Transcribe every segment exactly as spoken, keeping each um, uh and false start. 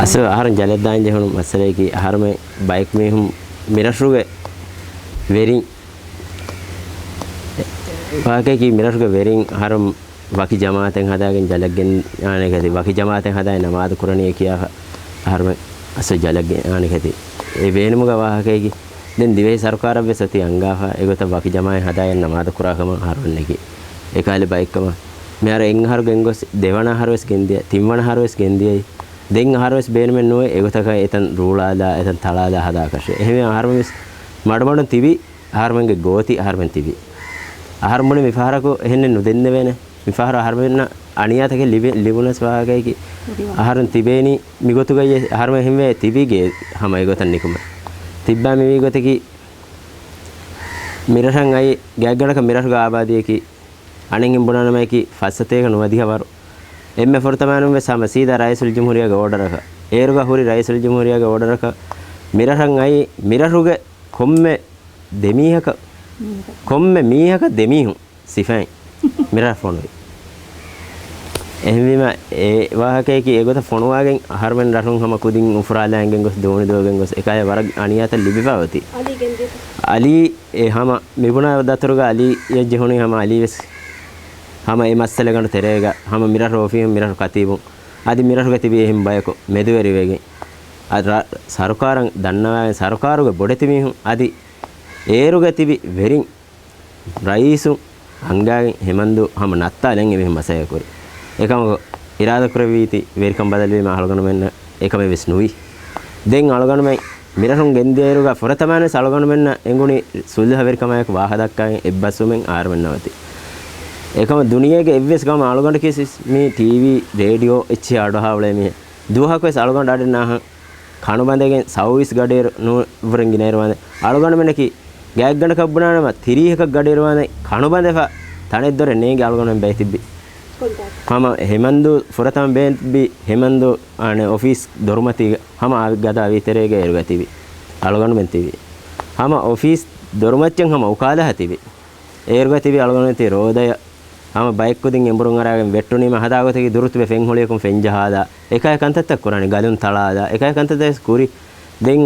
އަސްލު އަހަރުން ޖަލަށްދާން ޖެހުނު މައްސަލައަކީ، އަހަރުމެން ބައެއް މީހުން މިރަށުގެ ވެރިން، ވާހަކައަކީ މިރަށުގެ ވެރިން އަހަރުން ވަކި ޖަމާއަތެއް ހަދާގެން ޖަލަށް ގެން އާނެ ކަތި، ވަކި ޖަމާއަތެއް ހަދާ ނަމާދު ކުރަނީ ކިޔާފަ އަހަރުމެން އަސްލު ޖަލަށް ގެން އާނެ ކަތި. އެ ބޭނުމުގެ ވާހަކައަކީ، ދެން ދިވެހި ސަރުކާރަށް ވެސް އޮތީ އަންގާފަ، އެގޮތަށް ވަކި ޖަމާއަތް ހަދާގެން ނަމާދު ކުރާ ކަމަށް އަހަރުމެންނަކީ. އެކަހަލަ ބައެއްކަމަށް މިހާރު އެއް އަހަރު ގެންގޮސް، ދެވަނަ އަހަރު ވެސް ގެންދިޔަ، ތިންވަނަ އަހަރު ވެސް ގެންދިޔައީ. ދެން އަހަރު ވެސް ބޭނުމެއް ނުވޭ އެގޮތަކަށް އެތަން ރޫޅާލާ، އެތަން ތަޅާލާ ހަދާކަށެއް. އެހެންވެ އަހަރުމެން ވެސް މަޑުމަޑުން ތިބި، އަހަރުމެންގެ ގޯތި އަހަރުމެން ތިބި. އަހަރުން ބުނި މިފަހަރަކު އެހެންނެއް ނުދެންނެވޭނެ. މިފަހަރު އަހަރުމެންނަށް އަނިޔާތަކެއް ލިބެ، ލިބުނަސް ވާހަކައަކީ. އަހަރުން ތިބޭނީ މިގޮތުގައި އަހަރުމެން ހެންވެ ތިބީގެ ހަމަ އެގޮތަށް ނިކުމެ. ތިއްބާ މިވީ ގޮތަކީ މިރަށަށް އައި ގާތްގަނޑަކަށް މިރަށުގެ އާބާދީއަކީ އަނެއްހެން ބުނާނަމައަކީ ފައްސަތޭކަ ނުވަދިހަ ވަރު. އެންމެ ފުރަތަމައިނުން ވެސް ހަމަ ސީދާ ރައީސުލްޖުމްހޫރިއްޔާގެ އޯޑަރަކަށް، އޭރުގަ ހުރި ރައީސުލްޖުމްހޫރިއްޔާގެ އޯޑަރަކަށް މިރަށަށް އައި މިރަށުގެ ކޮންމެ ދެމީހަކަށް، ކޮންމެ މީހަކަށް ދެމީހުން ސިފައިން މިރަށަށް ފޮނުވި. އެހެންވީމަ، އެ ވާހަކައަކީ އެގޮތަށް ފޮނުވާގެން އަހަރުމެން ރަށުން ހަމަ ކުދިން އުފުރާލާ އިނގެން ގޮސް ދޯނި ދުވަގެން ގޮސް އެކާޔަށް ވަރަށް އަނިޔާތައް ލިބިފަ އޮތީ. އަލީ ގެންދިޔަ. އަލީ އެ ހަމަ މިބުނާ ދަތުރުގަ އަލީ އެއް ޖެހުނީ ހަމަ އަލީ ވެސް ހަމަ އެ މައްސަލަގަނޑު ތެރޭގަ ހަމަ މިރަށު އޮފީހުން މިރަށު ކަތީބުން އަދި މިރަށުގަ ތިބި އެހެން ބަޔަކު މެދުވެރިވެގެން އަދި ރަ-، ސަރުކާރަށް ދަންނަވާގެން ސަރުކާރުގެ ބޮޑެތި މީހުން އަދި އޭރުގަ ތިބި ވެރިން ރައީސު އަންގާގެން ހެމަންދު ހަމަ ނައްތާލަން އެމީހުން މަސައްކަތް ކުރި. އެކަމަކު އިރާދަކުރެއްވީތީ ވެރިކަން ބަދަލުވީމަ އަޅުގަނޑުމެންނަށް އެކަމެއް ވެސް ނުވި. ދެން އަޅުގަނޑުމެން މިރަށުން ގެންދިޔައިރުގަ ފުރަތަމަ ވެސް އަޅުގަނޑުމެންނަށް އެނގުނީ ސުލްހަވެރިކަމާއެކު ވާހަކަދައްކާގެން އެއްބަސްވުމެއް އަހަރުމެންނަށް އޮތީ. އެކަމަކު ދުނިޔޭގެ އެއްވެސް ގަމަށް އަޅުގަނޑަކީ ވެސް މި ޓީވީ، ރޭޑިއޯ އެއްޗެހި އަޑުއަހާ އުޅޭ މީހެއް. ދުވަހަކު ވެސް އަޅުގަނޑު އަޑެއް ނާހަން ކަނުބަނދެގެން ސައުވީސް ގަޑިއިރު ނޫން އުފުރެން ގިނައިރު ވާނެ. އަޅުގަނޑުމެންނަކީ ގާތްގަނޑަކަށް ބުނާނަމަ ތިރީހަކަށް ގަޑިއިރު ވާނެ ކަނުބަނދެފަ ތަނެއްދޮރެއް ނޭނގި އަޅުގަނޑުމެން ބައި ތިއްބި. ހަމަ ހެމަންދު ފުރަތަމަ ބޭން ތިއްބި ހެމަންދު އާނެ އޮފީސް ދޮރުމަތީގަ ހަމަ އާ ގަދަ އަވީތެރޭގަ އޭރުގަ ތިބި. އަޅުގަނޑުމެން ތިބި. ހަމަ އޮފީސް ދޮރުމައްޗަށް ހަމަ އުކާލަހަ ތިބި. އޭރުގަ ތިބި އަޅުގަނޑުމެން ތި ރޯދަޔަށް ހަމަ ބައެއްކުދިން އެނބުރުން އަރާގެން ވެއްޓުނީމަ ހަދާ ގޮތަކީ ދުރުތިބެ ފެން ހޮޅިއަކުން ފެން ޖަހާލާ އެކާ ކަންތައްތައް ކުރާނީ ގަލުން ތަޅާލާ އެކާ ކަންތައްތައް ވެސް ކުރި. ދެން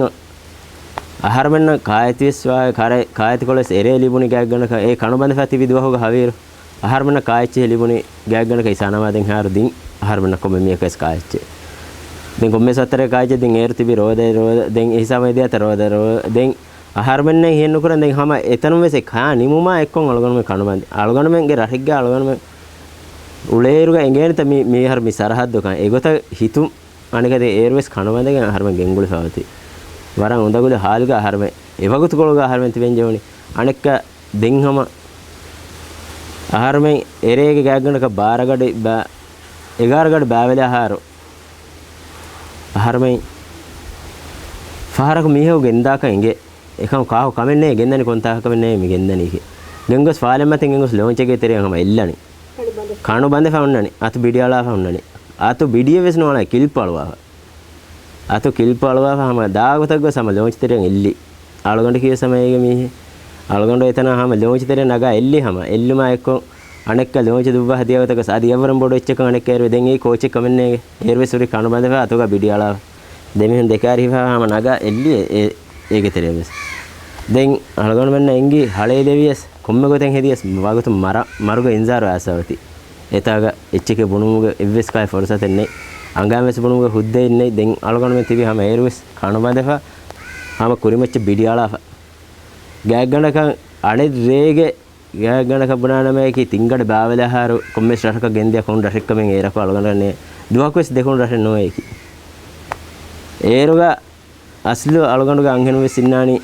އަހަރުމެންނަށް ކާއެތިވެސް ވާ-، ކާރެ-، ކާއެތިކޮޅެސް އެރޭ ލިބުނީ ގާތްގަނޑަކަށް އެ ކަނުބަނދެފަ ތިބި ދުވަހުގަ ހަވީރު. އަހަރުމެންނަށް ކާއެއްޗެހި ލިބުނީ ގާތްގަނޑަކަށް އިސާނަމާ ދެން ހާރު ދިން އަހަރުމެންނަށް ކޮންމެ މީހަކަސް ކާއެއްޗެއް. ދެން ކޮންމެސް އަތަރެއް ކާއެއްޗެއް ދިން އޭރު ތިބި ރޯދަ ރޯ-، ދެން އެހިސާބަށް ދިޔަތަ ރޯދަ ރޯ-، ދެން އަހަރުމެންނެއް ހިޔެއްނުކުރަން ދެން ހަމަ އެތަނުން ވެސް އެ ކާ ނިމުމާ އެއްކޮށް އަޅުގަނޑުމެން ކަނުބަންދި. އަޅުގަނޑުމެންގެ ރަށެއްގަ އަޅުގަނޑުމެން އުޅޭއިރުގަ އެނގޭނެތަ މި-، މިހާރު މި ސަރަހައްދުކަން އެގޮތަށް ހިތުން އަނެކަދެ އޭރުވެސް ކަނުބަނދެގެން އަހަރުމެން ގެންގުޅިފަ އޮތީ. ވަރަށް އުނދަގުލު ހާލުގަ އަހަރުމެން އެވަގުތުކޮޅުގަ އަހަރުމެން ތިބެން ޖެހުނީ. އަނެއްކާ ދެން ހަމަ އަހަރުމެން އެރޭގެ ގާތްގަނޑަކަށް ބާރަ ގަޑި ބާ-، އެގާރަ ގަޑި ބާވެލާ ހާރު އަހަރުމެން ފަހަރަކު މީހަކު ގެންދާކަށް އެނގޭ. އެކަމަކު ކާކު ކަމެއް ނޭ ގެންދަނީ ކޮންތާކަކަމެއް ނޭ މި ގެންދަނީކީ. ގެންގޮސް ފާލެއް މަތިން ގެންގޮސް ލޯންޗެއްގެ ތެރެއަށް ހަމަ އެއްލަނީ. ކަނު ބަނދެފަ އޮންނަނީ. އަތު ބިޑިއަޅާފަ އޮންނަނީ. އަތު ބިޑިއެއް ވެސް ނުއަޅާ ކިލްޕު އަޅުވާފަ. އަތު ކިލްޕު އަޅުވާފަ ހަމަ ދާގޮތަށް ގޮސް ހަމަ ލޯންޗް ތެރެއަށް އެއްލި. އަޅުގަނޑަކީ ވެސް ހަމަ އޭގެ މީހެއް. އަޅުގަނޑު އެތަނަށް ހަމަ ލޯންޗް ތެރެއަށް ނަގާ އެއްލި ހަމަ. އެއްލުމާ އެއްކޮށް އަނެއްކާ ލޯންޗް ދުއްވާ ހަދިޔާ ގޮތަކަސް އަދި އެއްވަރުން ބޮޑު އެއްޗަކަށް އަނެއްކާ އޭރުވެ ދެން އެއީ ކޯޗެއް ކަމެއް ނޭގެ. އޭރުވެސް ހުރި ކަނު ބަނދެފަ އަތުގަ ބިޑި އަޅާފަ. ދެމީހުން ދެކާރިހިފާ ހަމަ ނަގާ އެއްލި އެ-، އޭގެ ތެރެއަށް ވެސް. ދެން އަޅުގަނޑުމެންނަށް އެނގި ހަޅޭލެވިޔަސް ކޮންމެ ގޮތެއް ހެދިޔަސް ވަގުތު މަރަ-، މަރުގެ އިންޒާރު އާސާވަތި. އެތާގަ އެއްޗެކޭ ބުނުމުގެ އެއްވެސް ކާއެއް ފުރުސަތެއް ނެތް. އަނގާން ވެސް ބުނުމުގެ ހުއްދައެއް ނެތް. ދެން އަޅުގަނޑުމެން ތިބި ހަމަ އޭރުވެސް ކަނު ބަނދެފަ ހަމަ ކުރިމައްޗަށް ބިޑި އަޅާފަ. ގާތްގަނޑަކަށް އަނެއް ރޭގެ ގާތްގަނޑަކަށް ބުނާނަމަޔަކީ ތިންގަޑި ބާވެލާހާރު ކޮންމެސް ރަށަކަށް ގެންދިޔަ ކޮން ރަށެއްކަމެއް އޭރަކު އަޅުގަނޑަށް ނޭ. ދުވަހަކުވެސް ދެކުނު ރަށެއް ނޯއެކި. އޭރުގަ އަސްލު އަޅުގަނޑުގެ އަންހެނުން ވެސް އިންނާނީ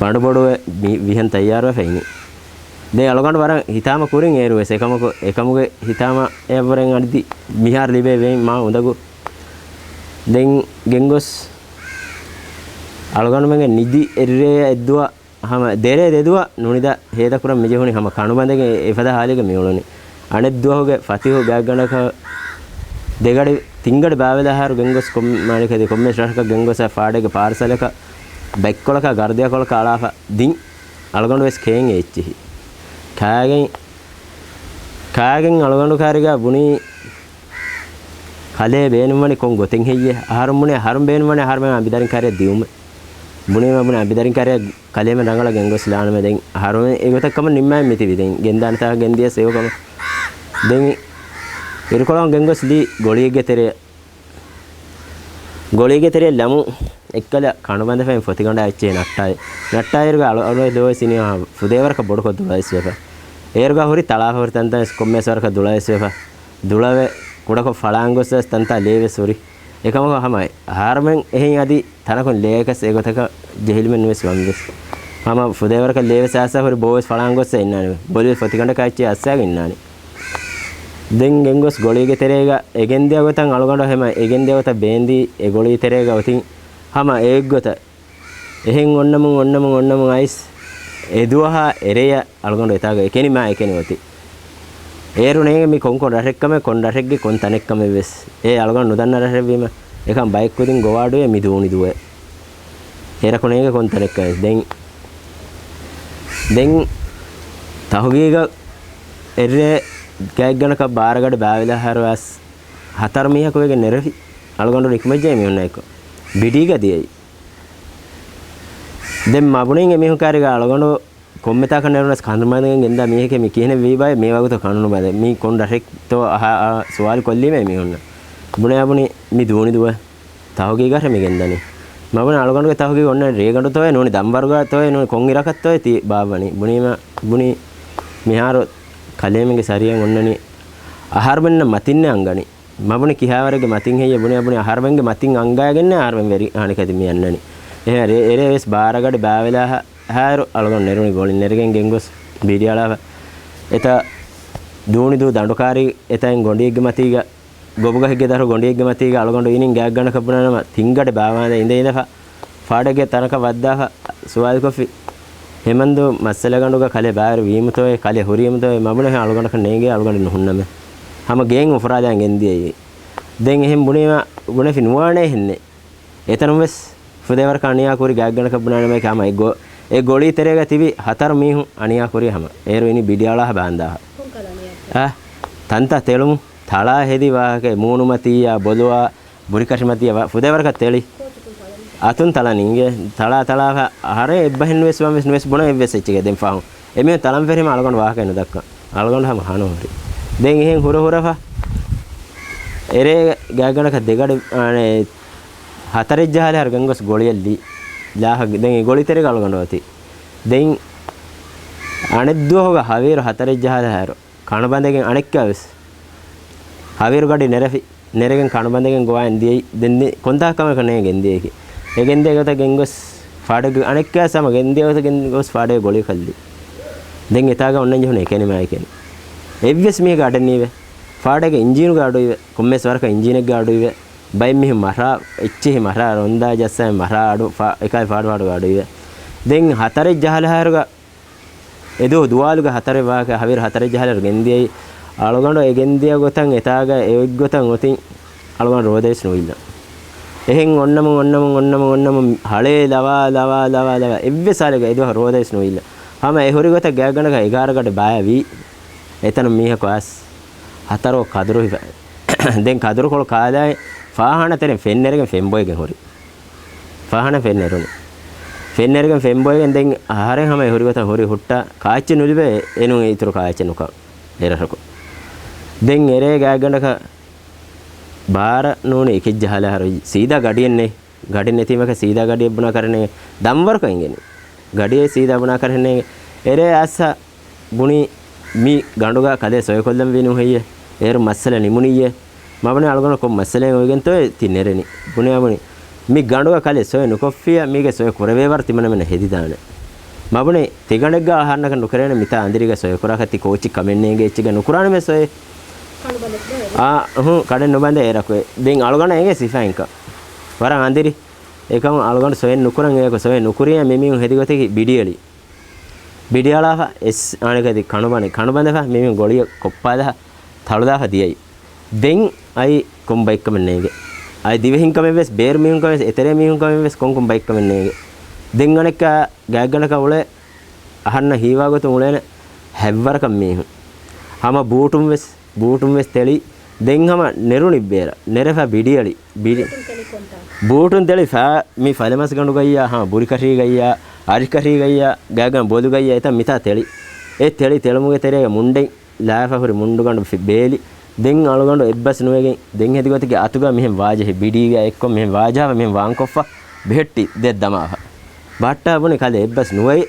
ބަނޑުބޮޑުވެ މި ވިހަން ތައްޔާރުވެފަ އިނީ. ދެން އަޅުގަނޑު ވަރަށް ހިތާމަ ކުރިން އޭރު ވެސް އެކަމަކު، އެކަމުގެ ހިތާމަ އެއަށްވުރެން އަދި މިހާރު ލިބޭ ވެއިން މާ އުނދަގޫ. ދެން ގެންގޮސް އަޅުގަނޑުމެންގެ ނިދި އެއްރޭ އެއްދުވަ ހަމަ ދެރޭ ދެދުވަ ނުނިދާ ހޭދަކުރަން މިޖެހުނީ ހަމަ ކަނުބަނދެގެ އެފަދަ ހާލެއްގަ މިއުޅުނީ. އަނެއްދުވަހުގެ ފަތިހު ގާތްގަނޑަކަށް ދެގަޑި ތިންގަޑި ބާވެލާހާރު ގެންގޮސް ކޮން-، މާނިކަދި ކޮންމެސް ރަށަކަށް ގެންގޮސް ފާޑެއްގެ ޕާރްސަލަކަށް ބައްކޮޅަކާ ގަރުދިޔަކޮޅަކާ އަޅާފަ ދިން. އަޅުގަނޑު ވެސް ކޭން އެއްޗިހި. ކާގެން، ކާގެން އަޅުގަނޑު ކާރިގާ ބުނީ ކަލޭ ބޭނުންވަނީ ކޮން ގޮތެއް ހެއްޔޭ؟ އަހަރުން ބުނޭ، އަހަރުން ބޭނުންވަނީ އަހަރުމެން އަނބިދަރިން ކާރިއަށް ދިއުމެއް. ބުނީމަ ބުނެ އަނބިދަރިން ކާރިއަށް ކަލޭމެން ރަނގަޅަށް ގެންގޮސްލާނަމޭ. ދެން އަހަރުމެން އެގޮތަށް ކަމަށް ނިންމާއެއް މިތިބި. ދެން ގެންދާނެތާ ގެންދިޔަސް އެއޮ ކަމަށް. ދެން އިރުކޮޅަށް ގެންގޮސް ލީ ގޮޅިއެއްގެ ތެރެއަށް. ގޮޅީގެ ތެރެއަށް ލަމު އެއްކަލަ ކަނޑުބަނދެފައިން ފޮތިގަނޑާ އެއްޗެހި ނައްޓާއި. ނައްޓާއިރުގަ އަޅު، އަޅުގަނޑު ލޯވެސް އިނީ ފުދޭވަރަކަށް ބޮޑުކޮށް ދުޅަވެސް ވެފަ. އޭރުގަ ހުރި ތަޅާފަ ހުރި ތަންތަން ވެސް ކޮންމެސް ވަރަކަށް ދުޅަވެސް ވެފަ. ދުޅަވެ ކުޑަކޮށް ފަޅާން ގޮސް ވެސް ތަންތާ ލޭވެސް ހުރި. އެކަމަކު ހަމަ އަހަރުމެން އެހެން އަދި ތަނަކުން ލޭކަސް އެގޮތަކަށް ޖެހިލުމެއް ނުވެސް ވަންވެސް. ހަމަ ފުދޭވަރަކަށް ލޭވެސް އާސާ ހުރި ބޯވެސް ފަޅާން ގޮއްސަ އިންނާނެ. ބޮލިވެ ފޮތިގަނޑަކާ އެއްޗެއް އައްސާގެ އިންނާނެ. ދެން ގެންގޮސް ގޮޅީގެ ތެރޭގަ އެ ގެންދިޔަ ގޮތަށް އަޅުގަނޑު ހަމަ އެ ގެންދިޔަ ގޮތަށް ބޭންދީ އެ ގޮޅީ ތެރޭގަ އޮތީ ހަމަ އެއްގޮތަށް. އެހެން އޮންނަމުން، އޮންނަމުން، އޮންނަމުން އައިސް އެ ދުވަހާ އެރެޔަށް އަޅުގަނޑު އެތާގަ އެކެނި މާ އެކެނި އޮތީ. އޭރު ނޭނގެ މި ކޮންކޮން ރަށެއްކަމެއް، ކޮން ރަށެއްގެ ކޮން ތަނެއްކަމެއްވެސް. އޭ އަޅުގަނޑު ނުދަންނަ ރަށެއްވީމަ. އެކަމް ބައެއް ކުދިން ގޮވާ އަޑުއޭ މި ދޫނި ދުވަހެއް. އޭރަކު ނޭނގެ ކޮން ތަނެއްކަމެއް. ދެން، ދެން ތަހުގީގަށް އެއްރޭ ގާތްގަނޑަކަށް ބާރަގަޑި ބާވެލާ ހާރު އަސް ހަތަރު މީހަކު ވެގެން ނެރެފި. އަޅުގަނޑު ނިކުމެއްޖެ މީހުންނާއެކު. ބިޑީގަ ދިޔައީ. ދެން މަބުނިން އެމީހުން ކާރިގަ އަޅުގަނޑު ކޮންމެތާކަށް ނެރުނަސް ކަނޑު ބަނދެގެން ގެންދާ މީހެކޭ މި ކިހިނެއް ވީބާއޭ މި ވަގުތު ކަނޑު ނުބަނދޭ. މީ ކޮން ރަށެއްތޯ އަހާ، އާ، ސުވާލު ކޮށްލީމޭ މީހުންނަށް. ބުނެ އަބުނި މި ދޫނި ދުވަ ތަހުގީގަށް މި ގެންދަނީ. މަބުނި އަޅުގަނޑުގެ ތަހުގީގު އޮންނަ ރޭގަނޑުތޯއޭ ނޫނީ ދަންވަރުގަތޯއޭ ނޫނީ ކޮން އިރަކަށްތޯއޭ ތި ބާއްވަނީ. ބުނީމަ، ބުނީ މިހާރު ކަލޭމެންގެ ސަރިޔަން އޮންނަނީ އަހަރުމެންނަށް މަތިންނެއް އަންގަނީ. މަބުނި ކިހާވަރެއްގެ މަތިން ހެއްޔޭ ބުނި އަބުނި އަހަރުމެންގެ މަތިން އަންގައިގެންނޭ އަހަރުމެން ވެރި އަނެކަދި މި އަންނަނީ. އެހެން ރޭ، އެރޭ ވެސް ބާރަގަޑި ބާވެލާ ހާ، ހާއިރު އަޅުގަނޑު ނެރުނީ ގޮޅިން ނެރެގެން ގެންގޮސް ބިޑިއަޅާފަ. އެތަ ދޫނިދޫ ދަނޑުކާރި އެތައިން ގޮނޑިއެއްގެ މަތީގަ، ގޮބުގަހެއްގެ ދަށު ގޮނޑިއެއްގެ މަތީގަ އަޅުގަނޑު އިނިން ގާތްގަނޑަކަށް ބުނާނަމަ ތިންގަޑި ބާވާނދެ އިނދެ އިނދެފަ. ފާޑެއްގެ ތަނަކަށް ވައްދާފަ ސުވާލުކޮށްފި. ހެމަންދޫ މައްސަލަގަނޑުގަ ކަލޭ ބާރު ވީމުތޯއޭ، ކަލޭ ހުރީމުތޯއޭ، މަބުނެ އަޅުގަނޑަކަށް ނޭނގޭ އަޅުގަނޑެއް ނުހުންނަމޭ. ހަމަ ގޭން އުފުރާލާން ގެންދިޔައީ. ދެން އެހެން ބުނީމަ، ބުނެފި ނުވާނޭ ހެންނޭ. އެތަނުން ވެސް ފުދޭވަރަކަށް އަނިޔާ ކުރި ގާތްގަނޑަކަށް ބުނާނަމޭ ހަމަ އެ ގޮ، އެ ގޮޅީ ތެރޭގަ ތިބި ހަތަރު މީހުން އަނިޔާ ކުރި ހަމަ. އޭރު އިނީ ބިޑިއަޅާހަ ބާންދާހަ. އަ، ތަންތާ ތެޅުމު، ތަޅާ ހެދި ވާހަކަ، މޫނުމަތިއްޔާ، ބޮލުވާ، ބުރިކަށިމަތިއްޔާ، ފުދޭވަރަކަށް ތެޅި. އަތުން ތަޅަނީ އިނގޭ، ތަޅާ ތަޅާފަ، އަހަރެން އެއްބަހެއްނުވެސް ވަންވެސް ނުވެސް ބުނަ އެއްވެސް އެއްޗެކޭ ދެން ފަހުން. އެމީހުން ތަޅަން ފެށީމަ އަޅުގަނޑު ވާހަކައެއް ނުދައްކަން. އަޅުގަނޑު ހަމަ ހަނު ހުރި. ދެން އެހެން ހުރަ ހުރަފަ، އެރޭ ގާތްގަނޑަކަށް ދެގަޑި، އާނެ، ހަތަރެއް ޖަހާލަ ހަރު ގެންގޮސް ގޮޅިއަށް ލީ. ލާހަށް ދެން އެ ގޮޅި ތެރޭގަ އަޅުގަނޑު އޮތީ. ދެން އަނެއްދުވަހުގަ ހަވީރު ހަތަރެއް ޖަހާލަ ހަރު ކަނޑު ބަނދެގެން އަނެއްކާވެސް ހަވީރު ގަޑި ނެރެފި، ނެރެގެން ކަނޑު ބަނދެގެން ގޮވާ އިން ދިޔައީ. ދެން ދި، ކޮންތާކަމަކަށް ނޭނގެ އިން ދިޔައީކީ. އެ ގެންދިޔަ ގޮތަށް ގެންގޮސް ފާޑެއްގެ އަނެއްކާވެސް ހަމަ ގެންދިޔަ ގޮތަށް ގެންގޮސް ފާޑެއްގެ ގޮޅި ކައްލި. ދެން އެތާގަ އޮންނަން ޖެހުނު އެކެނި މާ އެކެނި. އެއްވެސް މީހެއްގެ އަޑެއް ނީވެ. ފާޑެއްގެ އިންޖީނުގެ އަޑު އިވެ. ކޮންމެސް ވަރަކަށް އިންޖީނެއްގެ އަޑު އިވެ. ބައެއް މީހުން މަށާ، އެއްޗެހި މަށާ ރޮނދާ ޖައްސާ މަށާ އަޑު ފާ، އެކާލި ފާޑު ފާޑުގެ އަޑު އިވެ. ދެން ހަތަރެއް ޖަހާލަ ހާރުގަ އެދުވަހު ދުވާލުގެ ހަތަރެއް ވާހަކަ ހަވީރު ހަތަރެއް ޖަހާލަ ހާރު ގެންދިޔައީ. އަޅުގަނޑު އެ ގެންދިޔަ ގޮތަށް އެތާގަ އެ އޮތް ގޮތަށް އޮތީ އަޅުގަނޑު ރޯދަވެސް ނުވިއްލަ. އެހެން އޮންނަމުން، އޮންނަމުން، އޮންނަމުން، އޮންނަމުން ހަޅޭ ލަވާ، ލަވާ، ލަވާ، ލަވާ އެއްވެސް ހާލެއްގަ އެދުވަހު ރޯދަވެސް ނުވިއްލަ. ހަމަ އެ ހުރި ގޮތަށް ގާތްގަނޑަކަށް އެގާރަ ގަޑި ބާޔަ ވީ. އެތަނުން މީހަކު އައިސް ހަތަރު ކަދުރު ހިފަ. ދެން ކަދުރުކޮޅު ކާލާއި ފާހާނަ ތެރެން ފެން ނެރެގެން ފެން ބޮއެގެން ހުރި. ފާހާނަ ފެން ނެރުނު. ފެން ނެރެގެން ފެން ބޮއެގެން ދެން އަހަރެން ހަމަ އެ ހުރި ގޮތަށް ހުރި ހުއްޓާ ކާއެއްޗެއް ނުލިބޭ އެނޫން އިތުރު ކާއެއްޗެއް ނުކަން އެރަށަކު. ދެން އެރޭ ގާތްގަނޑަކަށް ބާރަ ނޫނީ އެކެއް ޖަހާލާ ހާރު ސީދާ ގަޑިއެއް ނެތް. ގަޑި ނެތީމަކަށް ސީދާ ގަޑިއެއް ބުނާ ކަރެނޭ ދަންވަރުކަން އިނގެނީ. ގަޑިއެއް ސީދާ ބުނާ ކަރެނޭ. އެރޭ އައްސަ ބުނީ މި ގަނޑުގަ ކަލޭ ސޮއެކޮށްލަން ވީ ނޫހެއްޔޭ؟ އޭރު މައްސަލަ ނިމުނިއްޔޭ؟ މަ ބުނި އަޅުގަނޑު ކޮން މައްސަލައެއް އޮވެގެންތޯއޭ ތި ނެރެނީ؟ ބުނި އަ ބުނި މި ގަނޑުގަ ކަލޭ ސޮއެ ނުކޮށްފިއްޔާ މީގެ ސޮއެ ކުރެވޭވަރު ތިމަންނަމެންނަށް ހެދިދާނެ. މަ ބުނި ތިގަނޑެއްގަ އަހަންނަކަށް ނުކެރޭނެ މިތާ އަނދިރީގަ ސޮއެ ކުރާކަށް ތި ކޯޗި ކަމެއް ނޭނގޭ އެއްޗެއްގަ ނުކުރާނަމޭ ސޮއެ. އާ، ހުން، ކަޑެއް ނުބަނދޭ އޭރަކު. ދެން އަޅުގަނޑަށް އެނގޭ ސިފައިންކަން. ވަރަށް އަނދިރި. އެކަމު އަޅުގަނޑު ސޮއެ ނުކުރަން އޭކު ސޮއެ ނުކުރިޔާ މި މީހުން ހެދި ގޮތަކީ ބިޑިއެޅި. ބިޑިއަޅާފަ އެސް އާނެކަދި ކަނޑުބަނެ، ކަނޑުބަނދެފަ މިމީހުން ގޮޅިއަށް ކޮއްޕާލާފަ ތަޅުލާފަ ދިޔައީ. ދެން އައި ކޮން ބައެއްކަމެއް ނޭނގެ. އައި ދިވެހިން ކަމެއްވެސް، ބޭރު މީހުން ކަމެއްވެސް، އެތެރޭ މީހުން ކަމެއްވެސް ކޮން ކޮން ބައެއްކަމެއް ނޭނގެ. ދެން އަނެއްކާ ގާތްގަނޑަކަށް އުޅޭ އަހަންނަށް ހީވާގޮތުން އުޅޭނެ ހަތްވަރަކަށް މީހުން. ހަމަ ބޫޓުންވެސް، ބޫޓުންވެސް ތެޅި، ދެން ހަމަ ނެރުނި ބޭރަށް ނެރެފަ ބިޑިއަޅި ބިޑި. ބޫޓުން ތެޅި ކޮންތާ؟ ބޫޓުން ތެޅި ފާ މި ފަލެމަސްގަނޑުގައްޔާ ހަމަ ބުރިކަށީގައްޔާ އަރިކަށީގައްޔާ ގާގަން ބޮލުގައްޔާ އެތަން މިތާ ތެޅި. އެ ތެޅި ތެޅުމުގެ ތެރޭގަ މުންޑެއް ލާފަ ހުރި މުންޑުގަނޑު ފި-، ބޭލި. ދެން އަޅުގަނޑު އެއްބަސް ނުވެގެން ދެން ހެދިގޮތެއްގެ އަތުގަ މިހެން ވާޖަހި ބިޑީގަ އެއްކޮށް މިހެން ވާޖަހަވަ މިހެން ވާންކޮށްފަ ބެހެއްޓި ދެއް ދަމާފަ. ބަހައްޓާ ބުނި ކަލޭ އެއްބަސް ނުވައި،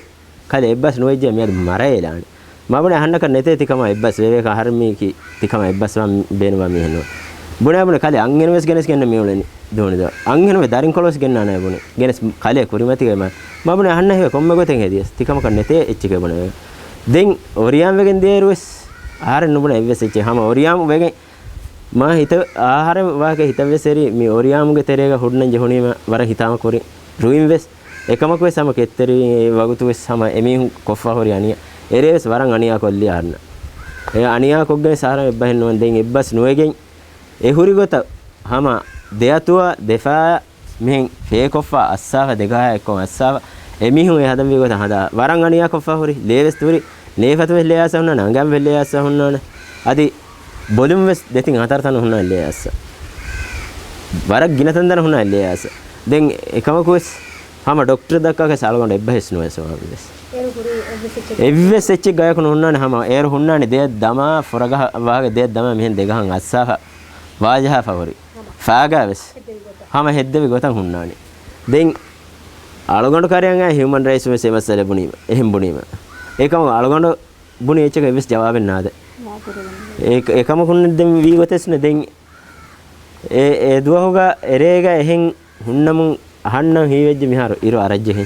ކަލޭ އެއްބަސް ނުވެއްޖެ މިއަދު މަރައޭލާނެ. މަ ބުނި އަހަންނަކަށް ނެތޭ ތިކަމާ އެއްބަސް ވެވޭކަށް އަހަރެން މީކީ ތިކަމާ އެއްބަސް ވާން ބޭނުންވާ މީހެއް ނުވޭ. ބުނި ބުނި ކަލޭ އަންހެނުން ވެސް ގެނެސް ގެންނަ މިއުޅެނީ ދޫނިދޯ. އަންހެނުން ވެ ދަރިންކޮޅު ވެސް ގެންނާނެ ބުނި. ގެނެސް ކަލޭ ކުރިމަތީގަ މަ، މަ ބުނި އަހަންނަށް ހީވެ ކޮންމެ ގޮތެއް ހެދިޔަސް ތިކަމަކަށް ނެތޭ އެއްޗެކޭ ބުނެވޭ. ދެން އޮރިޔާން ވެގެން ދިޔައިރު ވެސް އަހަރެން ނުބުނެ އެއްވެސް އެއްޗެއް ހަމަ އޮރިޔާން ވެގެން މާ ހިތަށް އަހަރެން ވާހަކަ ހިތަށްވެސް އެރި މި އޮރިޔާމުގެ ތެރޭގަ ހުންނަން ޖެހުނީމަ ވަރަށް ހިތާމަ ކުރި ރުއިން ވެސް އެކަމަކު ވެސް ހަމަ ކެތްތެރި ވަގުތު ވެސް ހަމަ އެމީހުން ކޮށްފަ ހުރި އަނިޔާ އެރޭ ވެސް ވަރަށް އަނިޔާ ކޮށްލި އަހަންނަށް. އެ އަނިޔާ ކޮށްގެން ސަހަރަ އެއްބަހެއް ނުވަން ދެން އެއްބަސް ނުވެގެން އެ ހުރި ގޮތަށް ހަމަ ދެއަތުވާ ދެފާ މިހެން ފޭކޮށްފަ އައްސާފަ ދެގަހާ އެއްކޮށް އައްސާފަ އެމީހުން އެ ހަދަންވީ ގޮތަށް ހަދާ ވަރަށް އަނިޔާކޮށްފަ ހުރި ލޭވެސް ތުރި ނޭފަތު ވެސް ލޭ އައްސަ ހުންނާނެ އަނގަން ވެސް ލޭ އައްސަ ހުންނާނެ. އަދި ބޮލުން ވެސް ދެތިން ހަތަރު ތަނަށް ހުންނާނެ ލޭ އައްސަ. ވަރަށް ގިނަ ތަންތަނަށް ހުންނާނެ ލޭ އައްސަ. ދެން އެކަމަކު ވެސް ހަމަ ޑޮކްޓަރ ދައްކާކަށް އަޅުގަނޑު އެއްބަހެސް ނުވެސް ވެސް. އޭރު ހުރީ އެއްވެސް އެއްޗެއް އެއްވެސް އެއްޗެއް ގަޔަކު ނުހުންނާނެ ހަމަ އޭރު ހުންނާނެ ދެއަތް ދަމާ ފުރަގަހަ ވާގެ ދެއަތް ދަމާ މިހެން ދެގަހަށް އައްސާފަ ވާޖަހާފަ ހުރި. ފާގާ ވެސް ހަމަ ހެއްދެވި ގޮތަށް ހުންނާނެ. ދެން އަޅުގަނޑު ކަރެއް އަނގަ ހިއުމަން ރައިޓްސް ވެސް އެ މައްސަލަ ބުނީމަ. އެހެން ބުނީމަ. އެކަމަ އަޅުގަނޑު ބުނި އެއްޗަކަށް އެއްވެސް ޖަވާބެއް ނާދެ. އެ-، އެކަމަކުން ދެން ވީ ގޮތެސް ނެ ދެން އެ، އެ ދުވަހުގަ އެރޭގަ އެހެން ހުންނަމުން އަހަންނަށް ހީވެއްޖެ މިހާރު އިރު އަރައްޖެހި.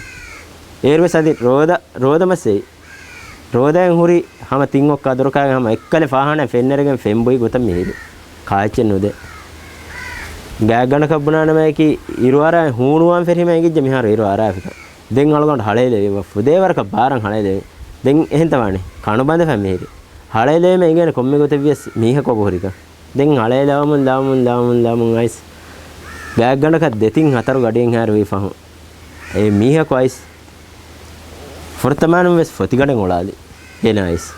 އޭރުވެސް އަދި ރޯދަ، ރޯދަމަސް އެއް. ރޯދައިން ހުރި ހަމަ ތިން އޮއްކާ ދުރުކާގެ ހަމަ އެއްކަލެ ފާހާނަ ފެންނެރެގެން ފެން ބުއި ގޮތަށް މިހިރި. ކާއެއްޗެއް ނުދޭ. ގާތްގަނޑަކަށް ބުނާނަމައެކި އިރު އަރާ ހޫނުވާން ފެށީމަ އެނގިއްޖެ މިހާރު އިރު އަރާފިކަން. ދެން އަޅުގަނޑު ހަޅޭލެވި ފުދޭ ވަރަކަށް ބާރަށް ހަޅޭލެވި. ދެން އެހެންތަ ވާނެ؟ ކަނު ބަނދެފަ މިހިރި. ހަޅޭލެވީމަ އެނގޭނެ ކޮންމެ ގޮތެއް ވިޔަސް މީހަކު އަގު ހުރިކަން. ދެން ހަޅޭލަވަމުން ލަވަމުން ލަވަމުން ލަވަމުން އައިސް ގާތްގަނޑަކަށް ދެތިން ހަތަރު ގަޑިއެއް ހާރުވީ ފަހުން. އެ މީހަކު އައިސް ފުރަތަމާނުން ވެސް ފޮތިގަނޑެއް އޮޅާލި. އޭނާ އައިސް.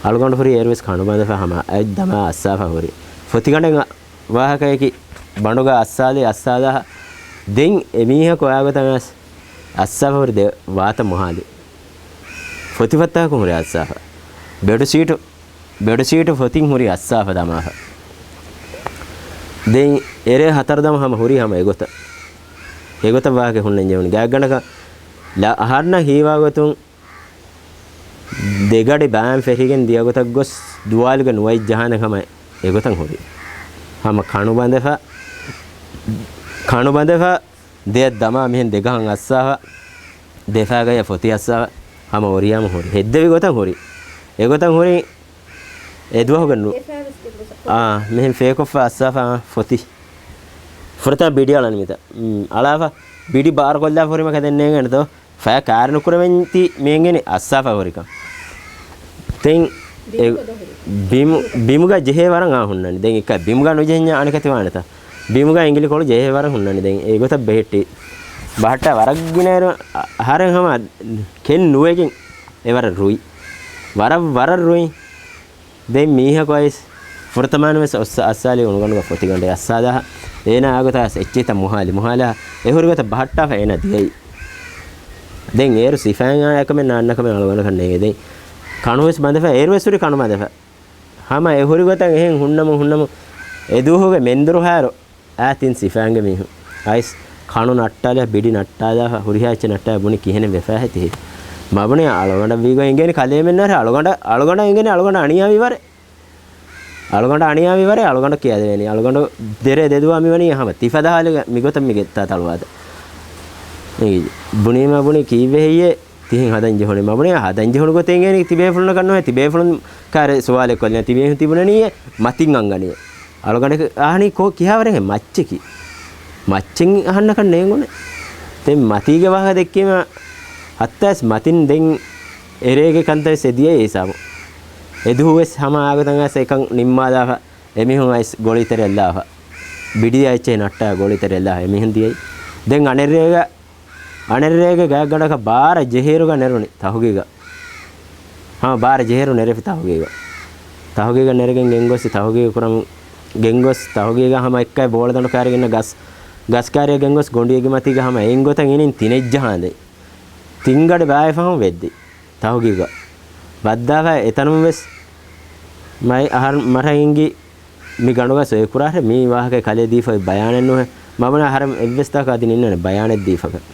އަޅުގަނޑު ހުރީ އޭރު ވެސް ކަނު ބަނދެފަ ހަމަ އަތް ދަމާ އައްސާފަ ހުރި. ފޮތިގަނޑެއް ވާހަކަޔަކީ ބަނޑުގަ އައްސާލި އައްސާލާ ދެން އެ މީހަކު އާގޮތަށް އައިސް އައްސާފަ ހުރި ދެ ވާތަ މޮހާލި. ފޮތިފައްތަކަކުން ހުރި އައްސާފަ. ބެޑުސީޓު، ބެޑުސީޓު ފޮތިން ހުރި އައްސާފަ ދަމާފަ. ދެން އެރޭ ހަތަރު ދަމަ ހަމަ ހުރީ ހަމަ އެގޮތަށް. އެގޮތަށް ވާހަކަ ހުންނަން ޖެހުނު. ގާތްގަނޑަކަށް ލަ-، އަހަންނަށް ހީވާގޮތުން ދެގަޑި ބައިން ފެށިގެން ދިޔަގޮތަށް ގޮސް ދުވާލުގަ ނުވައި ޖަހާނެ ކަމަށް އެގޮތަށް ހުރި. ހަމަ ކަނު ބަނދެފަ، ކަނު ބަނދެފަ ދެއަށް ދަމާ މިހެން ދެގަހަށް އައްސާފަ، ދެފާގަޔަށް ފޮތި އައްސާފަ، ހަމަ އޮރިޔާމަ ހުރި. ހެއްދެވި ގޮތަށް ހުރި. އެގޮތަށް ހުރި އެދުވަހުގަ ނު-، އާ، މިހެން ފޭކޮށްފަ އައްސާފަ، އާ، ފޮތި. ފުރަތަމަ ބިޑި އަޅަނި މިތަ. އަޅާފަ، ބިޑި ބާރުކޮށްލާފަ ހުރިމަ ކަދެން ނޭނގެން ދޯ. ފަޔަ ކާރި ނުކުރެވެންތި މިއެނގެނި އައްސާފަ ހުރިކަން. ތެން އެ ބިމުގަ ޖެހޭ ވަރަށް އާ ހުންނަނީ. ދެން އެކަ ބިމުގަ ނުޖެހެންޏާ އަނެކަތި ވާނެތަ؟ ބިމުގަ އިނގިލިކޮޅު ޖެހޭ ވަރަށް ހުންނަނީ. ދެން އެގޮތަށް ބެހެއްޓި. ބަހައްޓާ ވަރަށް ގިނައިރު އަ-، އަހަރެން ހަމަ ކެން ނުވެގެން އެވަރަށް ރުއި. ވަރަށް، ވަރަށް ރުއި. ދެން މީހަކު އައިސް ފުރަތަމާނު ވެސް އޮއްސަ-، އައްސާލި އުނުގަނޑުގަ ފޮތިގަނޑެއް އައްސާލާ. އޭނާ އާގޮތަށް އެއްޗިތަ މުހާލި، މުހާލާ. އެ ހުރިގޮތަށް ބަހައްޓާފަ އޭނާ ދިޔައީ. ދެން އޭރު ސިފައިން އާ އެކަމެއް ނާންނަކަމެއް އަޅުގަނޑަކަށް ނޭނގެ. ދެން ކަނު ވެސް ބަނދެފަ، އޭރު ވެސް ހުރި ކަނު ބަނދެފަ. ހަމަ އެ ހުރި ގޮތަށް އެހެން ހުންނަމުން، ހުންނަމުން އެ ދުވަހުގެ މެންދުރު ހާރު އާ ތިން ސިފައިންގެ މީހުން އައިސް ކަނު ނައްޓާލާ، ބިޑި ނައްޓާލާފަ، ހުރިހާ އެއްޗެއް ނައްޓާ ބުނި ކިހިނެއް ވެފަ ހެތި. މަ ބުނި އަޅުގަނޑަށް ވީގޮތް އެނގޭނެ ކަލޭމެންނާރެ އަޅުގަނޑަށް، އަޅުގަނޑަށް އެނގޭނެ އަޅުގަނޑަށް އަނިޔާވި ވަރެއް. އަޅުގަނޑަށް އަނިޔާވި ވަރެއް އަޅުގަނޑަށް ކިޔާދެވޭނީ. އަޅުގަނޑު ދެރޭ ދެދުވާ މިވަނީ ހަމަ ތިފަދަ ހާލުގަ މިގޮތަށް މިގެ ތާ ތަޅުވާތަ. އެ ބުނީމަ ބުނި ކީއްވެ ހެއްޔޭ؟ ތިހެން ހަދަން ޖެހުނީ. މަ ބުނި ހަދަން ޖެހުނު ގޮތެއް އެނގޭނީ ތިބޭފުޅުންނަކަށް ނުވޭ. ތިބޭފުޅުން ކާރެ ސުވާލެއް ކޮށްލިން ތިބޭފުޅުން ތިބުނަނީ މަތިން އަންގަނީ. އަޅުގަނޑަކަށް އަހަނީ ކޯ ކިހާވަރެއް ހެ މައްޗަކީ. މައްޗެއް އަހަންނަކަށް ނޭނގުނެ. ދެން މަތީގެ ވާހަކަ ދެއްކީމަ ހައްތާސް މަތިން ދެން އެރޭގެ ކަންތައް ވެސް އެ ދިޔައީ ހިސާބު. އެ ދުވަހު ވެސް ހަމަ އާގޮތަށް އައިސް އެކަން ނިންމާލާފަ އެމީހުން އައިސް ގޮޅި ތެރެއަށް ލާފަ. ބިޑި އެއްޗެހި ނައްޓާ ގޮޅި ތެރެއަށް ލާފަ އެމީހުން ދިޔައީ. ދެން އަނެއްރޭގަ އަނެއްރޭގެ ގާތްގަނޑަކަށް ބާރަ ޖެހޭއިރުގަ ނެރުނީ ތަހުގީގަށް. ހަމަ ބާރަ ޖެހޭއިރު ނެރެފި ތަހުގީގަށް. ތަހުގީގަށް ނެރެގެން ގެންގޮސް ތަހުގީގު ކުރަމުން ގެންގޮސް ތަހުގީގަށް ހަމަ އެއްކައި ބޯޅަ ދަނޑު ކާރިގެން ގަސް، ގަސް ކާރިއަށް ގެންގޮސް ގޮނޑިއެއްގެ މަތީގަ ހަމަ އެއިން ގޮތަށް އިނިން ތިނެއްޖަހާނދެ. ތިންގަޑި ބާއެއް ފަހުން ވެއްދި. ތަހުގީގަށް ވައްދާފަ އެތަނުން ވެސް މައި އަހަރު މަރަށް އިނގި މި ގަނޑުގަ ސޮއި ކުރާށެ މީ ވާހަކަ ކަލޭ ދީފަ ބަޔާނެއް ނުހެ. މަބުނެ އަހަރެން އެއްވެސް ތާކަށް އަދި ނިންނަނެ ބަޔާނެއް ދީފަކަށް.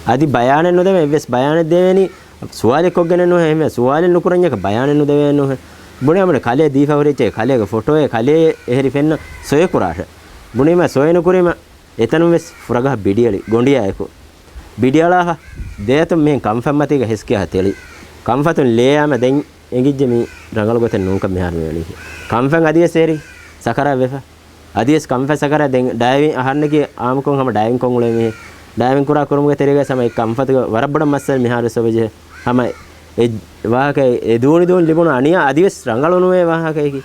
އަދި ބަޔާނެއް ނުދެވޭ އެއްވެސް ބަޔާނެއް ދެވޭނީ ސުވާލެއް ކޮށްގެނެއް ނުހެ. އެހެންވެ ސުވާލެއް ނުކުރަންޏަކަ ބަޔާނެއް ނުދެވޭ ނުހެ. ބުނެ އަމުނެ ކަލޭ ދީފަ ހުރިއްޗެ ކަލޭގެ ފޮޓޯއެއް ކަލޭ އެހެރި ފެންނަ ސޮއި ކުރާށެ. ބުނީމަ ސޮއި ނުކުރީމަ އެތަނުން ވެސް ފުރަގަހަ ބިޑިއަޅި ގޮނޑިއާއެކު. ބިޑިއަޅާފަ ދެއަތުން މިހެން ކަންފަތް މަތީގަ ހެސްކިޔާ ތެޅި. ކަންފަތުން ލޭ އާމަ ދެން އެނގިއްޖެ މީ ރަނގަޅު ގޮތެއް ނޫންކަން މިހާރު މިވަނީ. ކަންފަތް އަދިވެސް އެރި ސަކަރާތް ވެފަ. އަދިވެސް ކަންފަތް ސަކަރާތް ދެން ޑައިވިން އަހަންނަކީ އާމުކޮށް ހަމަ ޑައިވިން ކޮށް އުޅޭ މީހެއް. ޑައިވިން ކުރާ ކުރުމުގެ ތެރޭގަ ހަމަ އެ ކަންފަތުގެ ވަރަށް ބޮޑަށް މައްސަލަ މިހާރު ވެސް އޮވެޖެ. ހަމަ އެ ވާހަކަ އެ ދޫނި ދޫނި ލިބުނު އަނިޔާ އަދިވެސް ރަނގަޅު ނުވޭ ވާހަކައަކީ.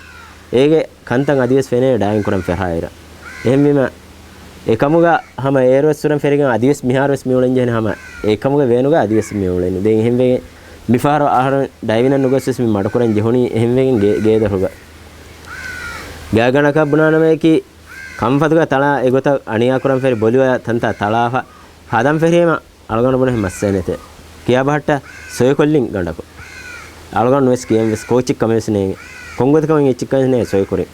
އޭގެ ކަންތައް އަދިވެސް ފެނޭ ޑައިވިން ކުރަން ފެށާއިރަށް. އެހެންވީމަ އެކަމުގަ ހަމަ އޭރުވެސް ސުރަން ފެރިގެން އަދިވެސް މިހާރުވެސް މިއުޅެން ޖެހެނެ ހަމަ އެކަމުގެ ވޭނުގަ އަދިވެސް މިއުޅެން. ދެން އެހެންވެގެން މިފަހަރު އަހަރެން ޑައިވިނަށް ނުގޮސްވެސް މި މަޑުކުރަން ޖެހުނީ އެހެންވެގެން ގޭ، ގޭދޮރުގަ. ގާގަނޑަކަށް ބުނާނަމަޔަކީ ކަންފަތުގަ ތަޅާ އެގޮތަށް އަނިޔާކުރަން ފެރި ބޮލިވަޔަށް ތަންތާ ތަޅާފަ ހަދަން ފެރީމަ އަޅުގަނޑު ބުނެ މައްސަލަ ނެތޭ. ކިޔާ ބަހައްޓާ ސޮއިކޮށްލިން ގަނޑަކު. އަޅުގަނޑު ވެސް ކިޔަން ވެސް ކޯޗެއް ކަމެއް ވެސް ނޭނގެ. ކޮންގޮތަކަމެއް އެއްޗެއް ކަމެއް ނޭ ސޮއިކުރި.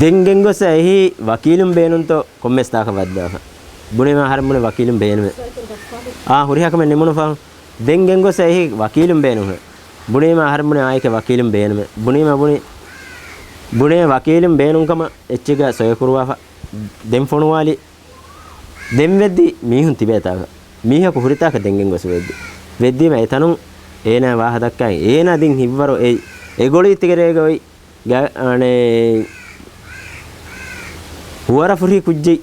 ދެން ގެންގޮސް އެހީ ވަކީލުން ބޭނުންތޯ ކޮންމެސް ތާކަށް ވައްދާފަ. ބުނީމަ އަހަރެން ބުނެ ވަކީލުން ބޭނުމެ. އާ ހުރިހާ ކަމެއް ނިމުނު ފަހު. ދެން ގެންގޮސް އެހީ ވަކީލުން ބޭނުން. ބުނީމަ އަހަރެން ބުނެ އާއެކެ ވަކީލުން ބޭނުމެ. ބުނީމަ ބުނި. ބުނޭ ވަކީލުން ބޭނުން ކަމަށް އެއްޗެއްގަ ސޮއިކުރުވާފަ. ދެން ފޮނުވާލި. ދެން ވެއްދި މީހުން ތިބޭތާކަށް. މީހަކު ހުރިތާކަށް ދެން ގެންގޮސް ވެއްދި. ވެއްދީމަ އެތަނުން އޭނާ ވާހަ ދައްކާ އޭނާ ދިން ހިއްވަރު އެ، އެގޮޅީ ތިގެރޭގަ އޮތް ގަ-، އަނެ، ހުވަރަފުރި ކުއްޖެއް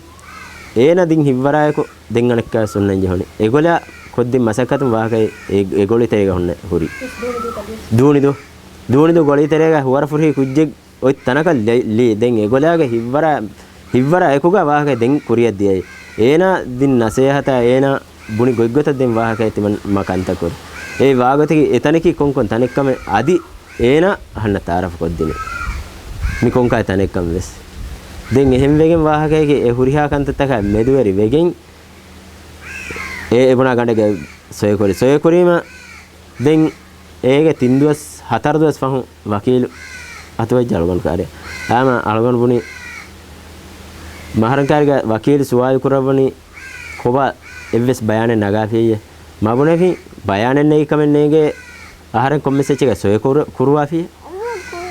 އޭނާ ދިން ހިއްވަރާއެކު ދެން އަނެއްކާ ސުންނަން ޖެހުނީ. އެގޮލާ ކޮށްދިން މަސައްކަތުން ވާހަކައެއް އެ، އެގޮޅި ތެރޭގަ ހުންނަ ހުރި. ދޫނިދޫ. ދޫނިދޫ ގޮޅީ ތެރޭގަ ހުވަރަފުރި ކުއްޖެއް އޮތް ތަނަކަށް ލެ-، ލީ. ދެން އެގޮލާގެ ހިއްވަރާ، ހިއްވަރާ އެކުގަ ވާހަކަ ދެން ކުރިއަށް ދިޔައީ. އޭނާ ދިން ނަސޭހަތާ އޭނާ ބުނި ގޮތްގޮތަށް ދެން ވާހަކައެއް ތިމަން މަ ކަންތައް ކުރި. އެ ވާގޮތަކީ އެތަނަކީ ކޮންކޮން ތަނެއްކަމެއް އަދި އޭނާ އަހަންނަށް ތައާރަފު ކޮށްދިނި. މި ކޮންކާ ތަނެއްކަން ވެސް. ދެން އެހެންވެގެން ވާހަކައިގެ އެ ހުރިހާ ކަންތައްތަކާ މެދުވެރި ވެގެން އެ އެބުނާ ގަނޑެއްގަ ސޮއިކުރި. ސޮއިކުރީމަ ދެން އޭގެ ތިން ދުވަސް ހަތަރު ދުވަސް ފަހުން ވަކީލު އަތުވެއްޖެ އަޅުގަނޑު ކާރި. އާމަ އަޅުގަނޑު ބުނި މަހަރަން ކާރިގަ ވަކީލު ސުވާލު ކުރައްވަނީ ކޮބާ އެއްވެސް ބަޔާނެއް ނަގާފިއްޔޭ؟ މަ ބުނެފި ބަޔާނެއް ނެގި ކަމެއް ނޭނގޭ އަހަރެން ކޮންމެސް އެއްޗެއްގަ ސޮއި ކުރު-، ކުރުވާފިއޭ.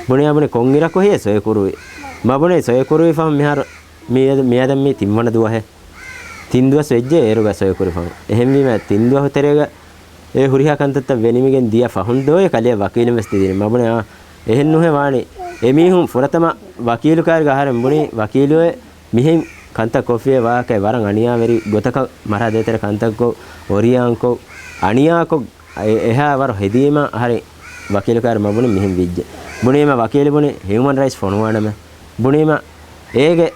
ބުނިޔާ ބުނި ކޮންއިރަކު ހެޔޭ ސޮއި ކުރުވީ؟ މަ ބުނެ ސޮއި ކުރުވި ފަހުން މިހާރު މިއަދަ، މިއަދަށް މީ ތިންވަނަ ދުވަހެއް. ތިން ދުވަސް ވެއްޖެ އޭރުގަ ސޮއި ކުރި ފަހުން. އެހެންވީމަ ތިން ދުވަހު ތެރޭގަ އެ ހުރިހާ ކަންތައްތައް ވެނިމިގެން ދިޔަ ފަހުން ދޯއޭ ކަލޭ ވަކީލުން ވެސް ތިދިނީ. މަ ބުނެ އާ އެހެން ނުހޭ ވާނީ. އެމީހުން ފުރަތަމަ ވަކީލު ކާރިގަ އަހަރެން ބުނީ ވަކީލުއޭ މިހެން ކަންތައް ކޮށްފިއޭ ވާހަކައެއް ވަރަށް އަނިޔާވެރި ގޮތަކަށް މަރާ ދޭތެރެ ކަންތައްކޮށް، އޮރިޔާންކޮށް، އަނިޔާކޮށް، އެ-، އެހާ ވަރު ހެދީމަ އަހަރެން ވަކީލު ކާރި މަ ބުނި މިހެން ވިއްޖެ. ބުނީމަ ވަކީލު ބުނި ހިއުމަން ރައިޓްސް ފޮނުވާނަމޭ. ބުނީމަ އޭގެ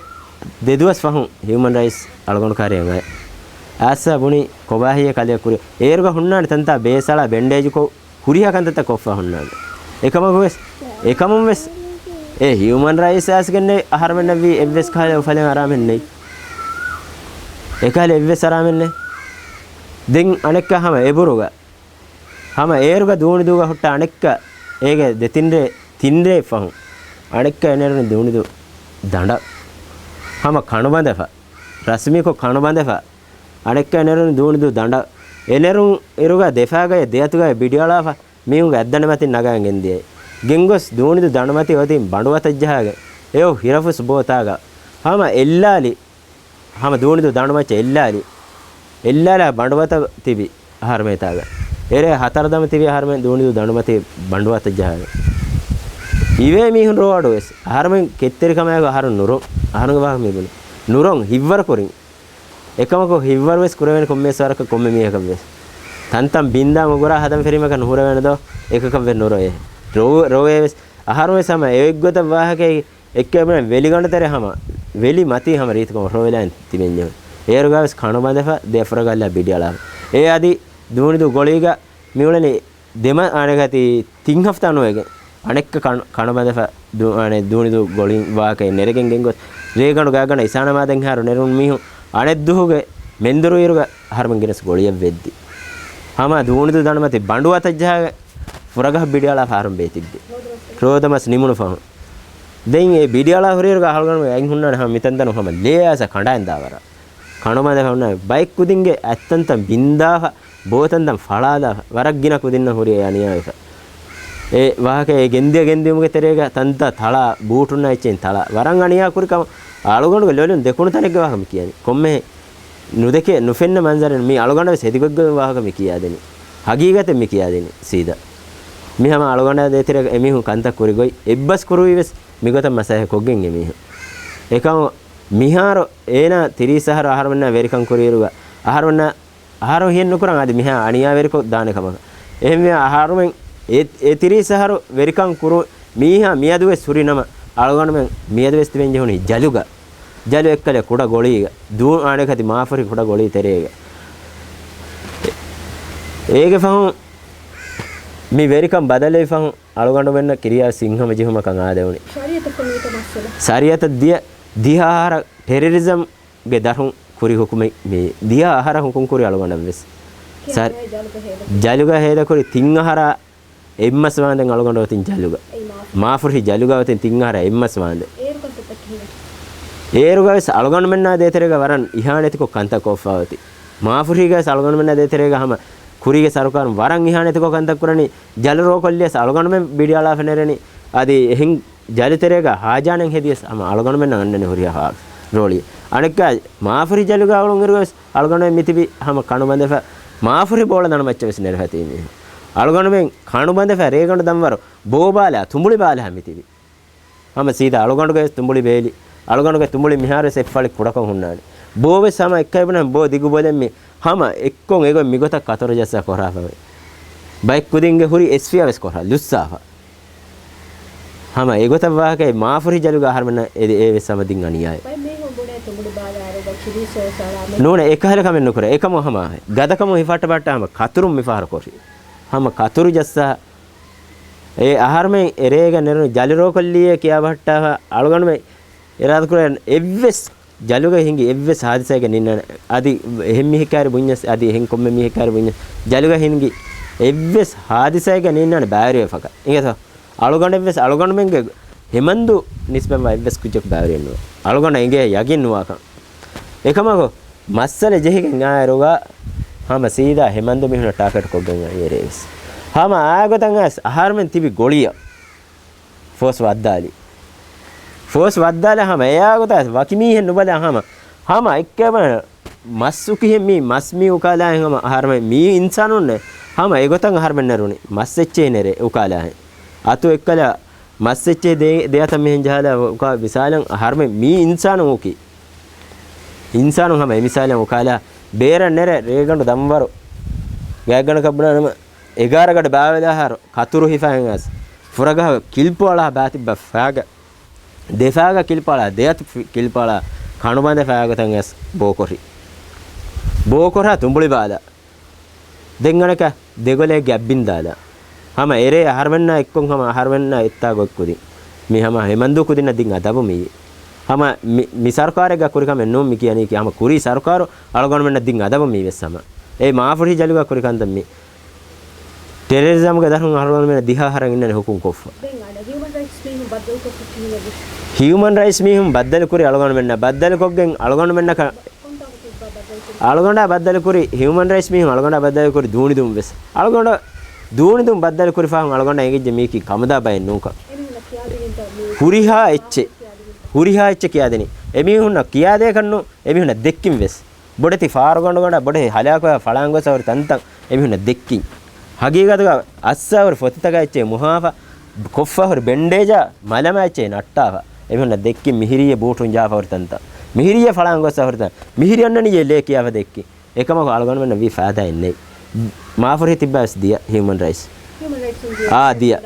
ދެ ދުވަސް ފަހުން ހިއުމަން ރައިޓްސް އަޅުގަނޑު ކާރި އަނގައެ. އާއްސަ ބުނި ކޮބާހިޔޭ ކަލެއަށް ކުރި. އޭރުގަ ހުންނާނެ ތަންތާ ބޭސް އަޅާ ބެންޑޭޖުކޮށް ހުރިހާ ކަންތައްތައް ކޮށްފަ ހުންނާނެ. އެކަމަކުވެސް، އެކަމުންވެސް އެ ހިއުމަން ރައިޓްސް އައިސްގެންނެއް އަހަރުމެންނަށްވީ އެއްވެސް ކަހަލަ އުފަލެއް އަރާމެއް ނެތް. އެކަހަލަ އެއްވެސް އަރާމެއް ނެތް. ދެން އަނެއްކާ ހަމަ އެބުރުގަ. ހަމަ އޭރުގަ ދޫނިދޫގަ ހުއްޓާ އަނެއްކާ އޭގެ ދެތިންރޭ، ތިންރޭ ފަހުން. އަނެއްކާ އެނެރުނީ ދޫނިދޫ ދަނޑަށް. ހަމަ ކަނުބަނދެފަ. ރަސްމީކޮށް ކަނުބަނދެފަ. އަނެއްކާ އެނެރުނީ ދޫނިދޫ ދަނޑަށް. އެނެރުން އިރުގަ ދެފާގަޔަށް ދެއަތުގަޔަށް ބިޑިއަޅާފަ. މީހުންގެ އަތްދަނޑިމަތިން ނަގައިގެން ދިޔައީ. ގެންގޮސް ދޫނިދޫ ދަނޑުމަތި އޮތީ ބަނޑުވަތަށް ޖަހާގެން. އެއޮ ހިރަފުސް ބޯތާގަ. ހަމަ އެއްލާލި. ހަމަ ދޫނިދޫ ދަނޑުމައްޗަށް އެއްލާލި. އެއްލާލާ ބަނޑުވަތަށް ތިބި އަހަރުމެންތާގަ. އެރޭ ހަތަރު ދަމަ ތިބި އަހަރުމެން ދޫނިދޫ ދަނޑުމަތި ބަނޑުވަތަށް ޖަހާގެން. އިވޭ މީހުން ރޯ އަޑު ވެސް. އަހަރުމެން ކެތްތެރިކަމާއެކު އަހަރުން ނުރޮން. އަހަރުންގެ ވާހަކަ މި ބުނި. ނުރޮން ހިއްވަރު ކުރިން. އެކަމަކު ހިއްވަރު ވެސް ކުރެވޭނެ ކޮންމެ ސަރަކަށް ކޮންމެ މީހަކަށް ވެސް. ތަންތަން ބިންދާ މުގުރާ ހަދަން ފެރީމަކަށް ނުހުރެވޭނެ ދޯ. އެކަކަށް ވެސް ނުރޮއޭ. ރޯ-، ރޯވޭ ވެސް. އަހަރު ވެސް ހަމަ އެއްގޮތަށް ވާހަކައެއް އެއްކެވެން ވެލިގަނޑު ތެރެ ހަމަ ވެލި މަތީ ހަމަ ރީތިކޮށް ހޮރޮވެލާން ތިބެންޏެވެ. އޭރުގަ ވެސް ކަނު ބަނދެފަ ދެ ފުރަގަހަށް ބިޑިއަޅާފަ. އެ އަދި ދޫނިދޫ ގޮޅީގަ މިއުޅެނީ ދެމަ އާނެގަތި ތިން ހަފްތާ ނުވެގެން. އަނެއްކަ ކަން-، ކަނު ބަނދެފަ ދޫ-، އަނެއް ދޫނިދޫ ގޮޅި ވާކައެއް ނެރެގެން ގެންގޮސް، ރޭގަނޑު ގާގަނޑަށް އިސާނަމާދަށް އެހާރު ނެރުނު މީހުން އަނެއްދުވަހުގެ މެންދުރު އިރުގަ އަހަރުމެން ގެނެސް ގޮޅިއަށް ވެއްދި. ހަމަ ދޫނިދޫ ދަނޑުމަތި ބަނޑު އަތަށް ޖަހާގެ ފުރަގަހަ ބިޑިއަޅާފަ އަހަރުން ބޭތިއްބި. ރޯދަމަސް ނިމުނު ފަހުން. ދެން އެ ބިޑިއަޅާ ހުރިއިރުގަ އަޅުގަނޑު އަތް ހުންނާނެ ހަމަ މިތަންތަނު ހަމަ ލޭ އައިސް ކަނޑާއިން ދާވަރަށް. ކަނު ބަނދެފަ ހުންނާނެ ބައެއް ކުދިންގެ އަތްތަންތަން ބިންދާފަ، ބޯތަންތަން ފަޅާލާފަ، ވަރަށް ގިނަ ކުދިންނަށް ހުރި އެ އަނިޔާވެފަ. އެ ވާހަކަ އެ ގެންދިޔަ ގެންދިޔުމުގެ ތެރޭގަ ތަންތާ ތަޅާ، ބޫޓުންނާ އެއްޗެއް ތަޅާ. ވަރަށް އަނިޔާ ކުރި ކަމަށް އަޅުގަނޑުގެ ލޮލުން ދެކުނު ތަނެއްގެ ވާހަކަ މި ކިޔަނީ. ކޮންމެހެން ނުދެކެ، ނުފެންނަ މަންޒަރެއް މީ އަޅުގަނޑަށް ވެސް ހެދިގޮތްގޮތް ވާހަކަ މި ކިޔާދެނީ. ހަގީގަތެއް މި ކިޔާދެނީ ސީދާ. މި ހަމަ އަޅުގަނޑާ ދޭތެރޭގަ އެމީހުން ކަންތައް ކުރި ގޮތް އެއްބަސް ކުރުވީ ވެސް މިގޮތަށް މަސައްކަތް ކޮށްގެން އެމީހުން. އެކަމު މިހާރު އޭނާ ތިރީސް އަހަރު އަހަރުމެންނާ ވެރިކަން ކުރިއިރުގަ އަހަރުމެންނާ އަހަރު ހިޔެއް ނުކުރަން އަދި މިހާ އަނިޔާވެރިކޮށް ދާނެ ކަމަކަށް. އެހެންވެ އަހަރުމެން އެ، އެ ތިރީސް އަހަރު ވެރިކަން ކުރު މީހާ މިއަދުވެސް ހުރި ނަމަ، އަޅުގަނޑުމެން މިއަދުވެސް ތިބެން ޖެހުނީ ޖަލުގަ. ޖަލު އެއްކަލަ ކުޑަ ގޮޅީގަ. ދޫ އާނެކަތި މާފުރި ކުޑަ ގޮޅީ ތެރޭގަ. އޭގެ ފަހުން މި ވެރިކަން ބަދަލުވި ފަހުން އަޅުގަނޑުމެންނަށް ކިރިޔާ ސިންހަމަ ޖެހުމަކަށް އާދެވުނީ. ޝަރީއަތަށް ކޮންމެ މައްސަލަ؟ ޝަރީއަތަށް ދިޔަ، ދިހަ އަހަރަށް ޓެރަރިޒަމް ގެ ދަށުން ކުރި ހުކުމެއް މި ދިހަ އަހަރަށް ހުކުމް ކުރި އަޅުގަނޑަށް ވެސް. ސަ-، ޖަލުގަ ހޭދަ ކުރި ތިން އަހަރާ އެއްމަސް ވާންދެން އަޅުގަނޑު އޮތިން ޖަލުގަ. މާފުރި ޖަލުގަ އޮތިން ތިން އަހަރާ އެއްމަސް ވާންދެން. އޭރުގަ ވެސް އަޅުގަނޑުމެންނާ ދޭތެރޭގަ ވަރަށް އިހާނެތިކޮށް ކަންތައް ކޮށްފަ އޮތީ. މާފުރީގަ ވެސް އަޅުގަނޑުމެންނާ ދޭތެރޭގަ ހަމަ ކުރީގެ ސަރުކާރުން ވަރަށް އިހާނެތިކޮށް ކަންތައް ކުރަނީ. ޖަލު ރޯކޮށްލިޔަސް އަޅުގަނޑުމެން ބިޑިއަޅާފަ ނެރެނީ. އަދި އެހެން ޖަލުތެރޭގަ ހާޖާނެން ހެދިޔަސް ހަމަ އަޅުގަނޑުމެންނަށް އަންނަނީ ހުރިހާ ރޯޅި. އަނެއްކާ މާފުރި ޖަލުގަ އުޅުން އިރުވެސް އަޅުގަނޑުމެން މިތިބި ހަމަ ކަނު ބަނދެފަ މާފުރި ބޯޅަ ދަނޑު މައްޗަށް ވެސް ނެރެފަ ތީ މީހުން. އަޅުގަނޑުމެން ކަނު ބަނދެފަ ރޭގަނޑު ދަންވަރު ބޯ ބާލާ، ތުނބުޅި ބާލާ މިތިބި. ހަމަ ސީދާ އަޅުގަނޑުގެ ވެސް ތުނބުޅި ބޭލި. އަޅުގަނޑުގެ ތުނބުޅި މިހާރު ވެސް އެއްފަޅި ކުޑަކޮށް ހުންނާނެ. ބޯ ވެސް ހަމަ އެއްކައިބުނަ ބޯ ދިގު ބޮލެއް މި ހަމަ އެއްކޮށް އެގޮތް މިގޮތަށް ކަތުރު ޖައްސާ ކޮށްރާފަ ވޭ. ބައެއް ކުދިންގެ ހުރި އެސްފިޔާ ވެސް ކޮށްރާ ލުއްސާފަ. ހަމަ އެގޮތަށް ވާހަކައެއް މާފުރި ޖަލުގަ އަހަރުމެންނަށް އެ، އެ ވެސް ހަމަ ދިން އަނިޔާއެއް. ބައެއް މީހުން ބުނޭ ތުނބުޅި ބާލާއިރުގަ ކިރީސް ސޯސް އަޅާ މެ- ނޫނެ އެކަހަލަ ކަމެއް ނުކުރޭ. އެކަމު ހަމަ ގަދަކަމުން ހިފަހައްޓަ ބައްޓާ ހަމަ ކަތުރުން މިފަހަރު ކޮށި. ހަމަ ކަތުރު ޖައްސާ އެ އަހަރުމެން އެރޭގަ ނެރުނު ޖަލު ރޯކޮށްލީއޭ ކިޔާ ބަހައްޓާފަ އަޅުގަނޑުމެން އިރާދަކުރޭ އެއްވެސް ޖަލުގަ ހިނގި އެއްވެސް ހާދިސާއެއްގަ ނިންނާނެ. އަދި އެހެން މީހެއްކާރި ބުންޏަސް، އަދި އެހެން ކޮންމެ މީހެއްކާރި ބުންޏަސް، ޖަލުގަ ހިނގި އެއްވެސް ހާދިސާއެއްގަ ނިންނާނެ ބައިވެރިވެފަކަ. އިނގޭތޯ؟ އަޅުގަނޑެއްވެސް އަޅުގަނޑުމެންގެ ހިމަންދު ނިސްބަތްވާ އެއްވެސް ކުއްޖަކު ބައިވެރިއެއް ނުވޭ. އަޅުގަނޑަށް އެނގޭ ޔަގީން ނުވާކަން. އެކަމަކު، މައްސަލަ ޖެހިގެން އާއިރުގަ ހަމަ ސީދާ ހިމަންދު މީހުނަށް ޓާކެޓް ކޮށްގެން އައި އެރޭވެސް. ހަމަ އާގޮތަށް އައިސް އަހަރުމެން ތިބި ގޮޅިއަށް ފޯސް ވައްދާލި. ފޯސް ވައްދާލާ ހަމަ އެއާގޮތަށް ވަކި މީހެއް ނުބަލާ ހަމަ، ހަމަ އެއްކައިބަނަ މަސް އުކިހެން މީ މަސް މީ އުކާލާހެން ހަމަ އަހަރުމެން މީ އިންސާނުންނެ ހަމަ އެގޮތަށް އަހަރުމެން ނެރުނީ. މަސް އެއްޗެހި ނެރެ އުކާލާހެން. އަތު އެއްކަލަ މަސް އެއްޗެހި ދޭ، ދެއަތަށް މިހެން ޖަހާލާ އުކާ ވިސާލަން އަހަރުމެން މީ އިންސާނުން އުކީ. އިންސާނުން ހަމަ އެމިސާލަށް އުކާލާ ބޭރަށް ނެރެ ރޭގަނޑު ދަންވަރު ގާތްގަނޑަކަށް ބުނާނަމަ އެގާރަ ގަޑި ބާވެލާ އަހަރު ކަތުރު ހިފައިން އައިސް ފުރަގަހަށް ކިލްޕު އަޅާ ބާތިއްބަ ފާގަ ދެފާގަ ކިލްޕު އަޅާ ދެއަތު ފި-، ކިލްޕު އަޅާ ކަނު ބަނދެފަ އާގޮތަށް އައިސް ބޯކޮށި. ބޯކޮށާ ތުނބުޅި ބާލާ. ދެން އަނެކަ ދެގޮލޭ ގެއަށް ބިންދާލާ. ހަމަ އެރޭ އަހަރުމެންނާ އެއްކޮށް ހަމަ އަހަރުމެންނާ އެއްތާ ގޮތް ކުދިން. މި ހަމަ ހިމަންދޫ ކުދިންނަށް ދިން އަދަބު މިއީ. ހަމަ މި، މި ސަރުކާރެއްގަ ކުރި ކަމެއް ނޫން މި ކިޔަނީކީ. ހަމަ ކުރީ ސަރުކާރު އަޅުގަނޑުމެންނަށް ދިން އަދަބު މީ ވެސް ހަމަ. އެ މާފުރި ޖަލުގަ ކުރި ކަންތައް މި. ޓެރަރިޒަމްގެ ދަށުން އަހަރުމެން ދިހަ އަހަރަށް އިންނަނީ ހުކުމް ކޮށްފަ. ދެން އަނެއް ހިއުމަން ރައިޓްސް މީހުން ބައްދަލުކޮށްފަ ކިހިނެއް؟ ހިއުމަން ރައިޓްސް މީހުން ބައްދަލު ކުރި އަޅުގަނޑުމެންނަށް ބައްދަލުކޮށްގެން އަޅުގަނޑުމެންނަކަށް ކޮންތާކު ތިއްބާ ބައްދަލުކުރީ؟ އަޅުގަނޑާ ބައްދަލުކުރި، ހިއުމަން ރައިޓްސް މީހުން އަޅުގަނޑާ ބައްދަލުކުރި ދޫނިދޫން ވެސް. އަޅުގަނޑަށް ދޫނިދޫން ބައްދަލުކުރި ފަހުން އަޅުގަނޑަށް އެނގިއްޖެ މީކީ ކަމުދާ ބައެއް ނޫންކަން. ހުރިހާ އެއްޗެއް، ހުރިހާ އެއްޗެއް ކިޔާދެނީ. އެމީހުންނަށް ކިޔާދޭކަށް ނޫން، އެމީހުންނަށް ދެއްކިން ވެސް. ބޮޑެތި ފާރުގަނޑުގަނޑަށް ބޮޑެތި ހަލާކުވާ ފަޅާން ގޮސް ހުރި ތަންތަން އެމީހުންނަށް ދެއްކިން. ހަގީގަތުގަ އައްސާ ހުރި ފޮތިތަކާ އެއްޗެއް މުހާފަ، ކޮށްފަ ހުރި ބެންޑޭޖާ މަލަމާ އެއްޗެއް ނައްޓާފަ. އެމީހުންނަށް ދެއްކިން މިހިރީއޭ ބޫޓުން ޖާފަ ހުރި ތަންތަން. މިހިރީއޭ ފަޅާން ގޮސް ހުރި ތަން. މިހިރީ އަންނަނީ އެ ލޭ ކިޔާފަ ދެއްކިން. އެކަމަކު އަޅުގަނޑުމެންނަށް ވީ ފައިދާއެއް ނެތް. މާފުރި ތިއްބާވެސް ދިޔަ ހިއުމަން ރައިޓްސް. ހިއުމަން ރައިޓްސުން ދިޔަ އާ، ދިޔަ.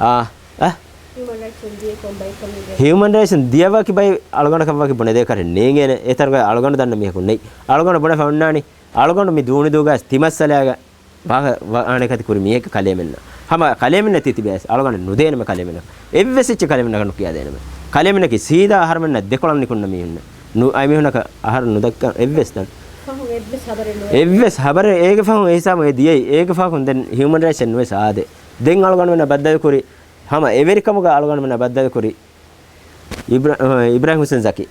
އާ، އަ. ހިއުމަން ރައިޓްސުން ދިޔަ ކޮން ބައެއްކަމެއް ވެސް. ހިއުމަން ރައިޓްސުން ދިޔަ ވަކި ބައި އަޅުގަނޑަކަށް ވަކި ބުނެދޭކަށެއް ނޭނގޭނެ. އެތަނުގަ އަޅުގަނޑު ދަންނަ މީހަކު ނެތް. އަޅުގަނޑު ބުނެފަ އޮންނާނީ. އަޅުގަނޑު މި ދޫނިދޫގަ ތިމައްސަލާގަ ވާހަ-، ވާ-، އާނެ ކަތި ކުރި މީހެއް ކަލޭމެންނަށް. ހަމަ ކަލޭމެންނަށް ތި ތިބި އައިސް އަޅުގަނޑަށް ނުދޭނަމެ ކަލޭމެންނަށް. އެއްވެސް އެއްޗެއް ކަލޭމެންނަކަށް ނުކިޔާ ދޭނަމެ. ކަލޭމެންނަކީ ސީދާ އަހަރުމެންނަށް ދެކޮޅަށް ނިކުންނަ މީހުންނެއް. ނު-، އައި މީހުންނަކަށް އަހަރު ނުދައްކަން އެއްވެސް ތަން. ފަހުން އެއްވެސް ހަބަރެއް ނުވޭ. އެއްވެސް ހަބަރެއް އޭގެ ފަހުން އެ ހިސާބުން އެ ދިޔައީ. އޭގެ ފަހުން ދެން ހިއުމަން ރައިޓްސް އެއް ނުވެސް އާދޭ. ދެން އަޅުގަނޑުމެންނަށް ބައްދަލުކުރި ހަމަ އެވެރިކަމުގަ އަޅުގަނޑުމެންނަށް ބައްދަލުކުރި އިބްރާ-، އިބްރާހިމް ހުސެން ޒަކީ.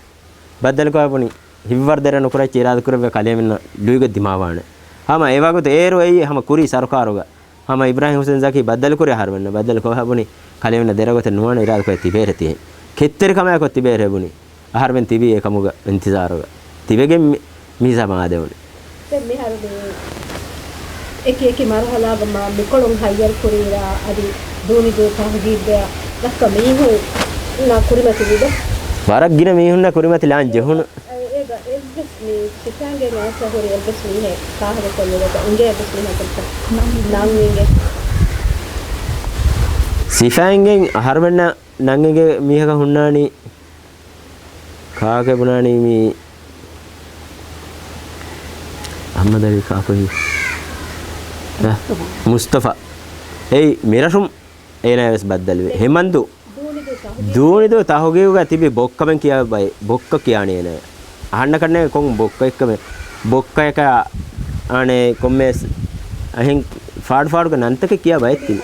ބައްދަލުކޮށް ބުނި، ހިތްވަރު ދެރަ ނުކުރައްޗި އިރާދަކުރެއްވި ކަލޭމެންނަށް ލުއިގޮތް ދިމާވާނެ. ހަމަ އެވަގުތު އޭރު އެއީ ހަމަ ކުރީ ސަރުކާރުގަ. ހަމަ އިބްރާހިމް ހުސެން ޒަކީ ބައްދަލުކުރި އަހަރުމެންނަށް ބައްދަލުކޮށް ބުނި، ކަލޭމެންނަށް ދެރަގޮތެއް ނުވާނެ އިރާދަކުރެއްވި ތިބޭރެ ތިހެން. ކެތްތެރިކަމާއެކު ތިބޭރެ ބުނި. އަހަރުމެން ތިބީ އެކަމުގަ އިންތިޒާރުގަ. ތިބެގެން މި-، މި ހިސާބަށް އާދެވުނީ. ދެން މިހާރު މި އެކި އެކި މަރުހަލާގަ މާ މިކޮޅުން ހައްޔަރު ކުރީރާ އަދި ދޫނިދޫ ތަހުގީގުގަ ދައްކާ މީހުންނާ ކުރިމަތިލީގަ. ވަރަށް ގިނަ މީހުންނާ ކުރިމަތިލާން ޖެހުނު. އޭގަ އެއްވެސް މި ސިފައިންގެ އައިސް ހުރި އެއްވެސް މީހެއް ކާހަގެ ކޮށްލި ނުވަތަ އިނގޭ އެއްވެސް މީހަކަށް ނަން އިނގޭ. ސިފައިންގެ އަހަރުމެންނަށް ނަން އިނގޭ މީހަކަށް ހުންނާނީ ކާކޭ ބުނާނީ މީ އަހްމަދު އަލީ ކާކު ހީ؟ އަ، މުސްތަފާ. އެއީ މިރަށުން އޭނާ ވެސް ބައްދަލުވި. ހެމަންދު. ދޫނިދޫ ތަހުގީގުގަ ތިބި ބޮއްކަމެން ކިޔާ ބައި، ބޮއްކަ ކިޔާނީ އޭނާ. އަހަންނަކަށް ނޭނގެ ކޮން ބޮއްކައެއްކަމެއް. ބޮއްކައަކަށް އަނެއް ކޮންމެސް އެހެން ފާޑު ފާޑުގެ ނަންތަކެއް ކިޔާ ބައެއް ތިބި.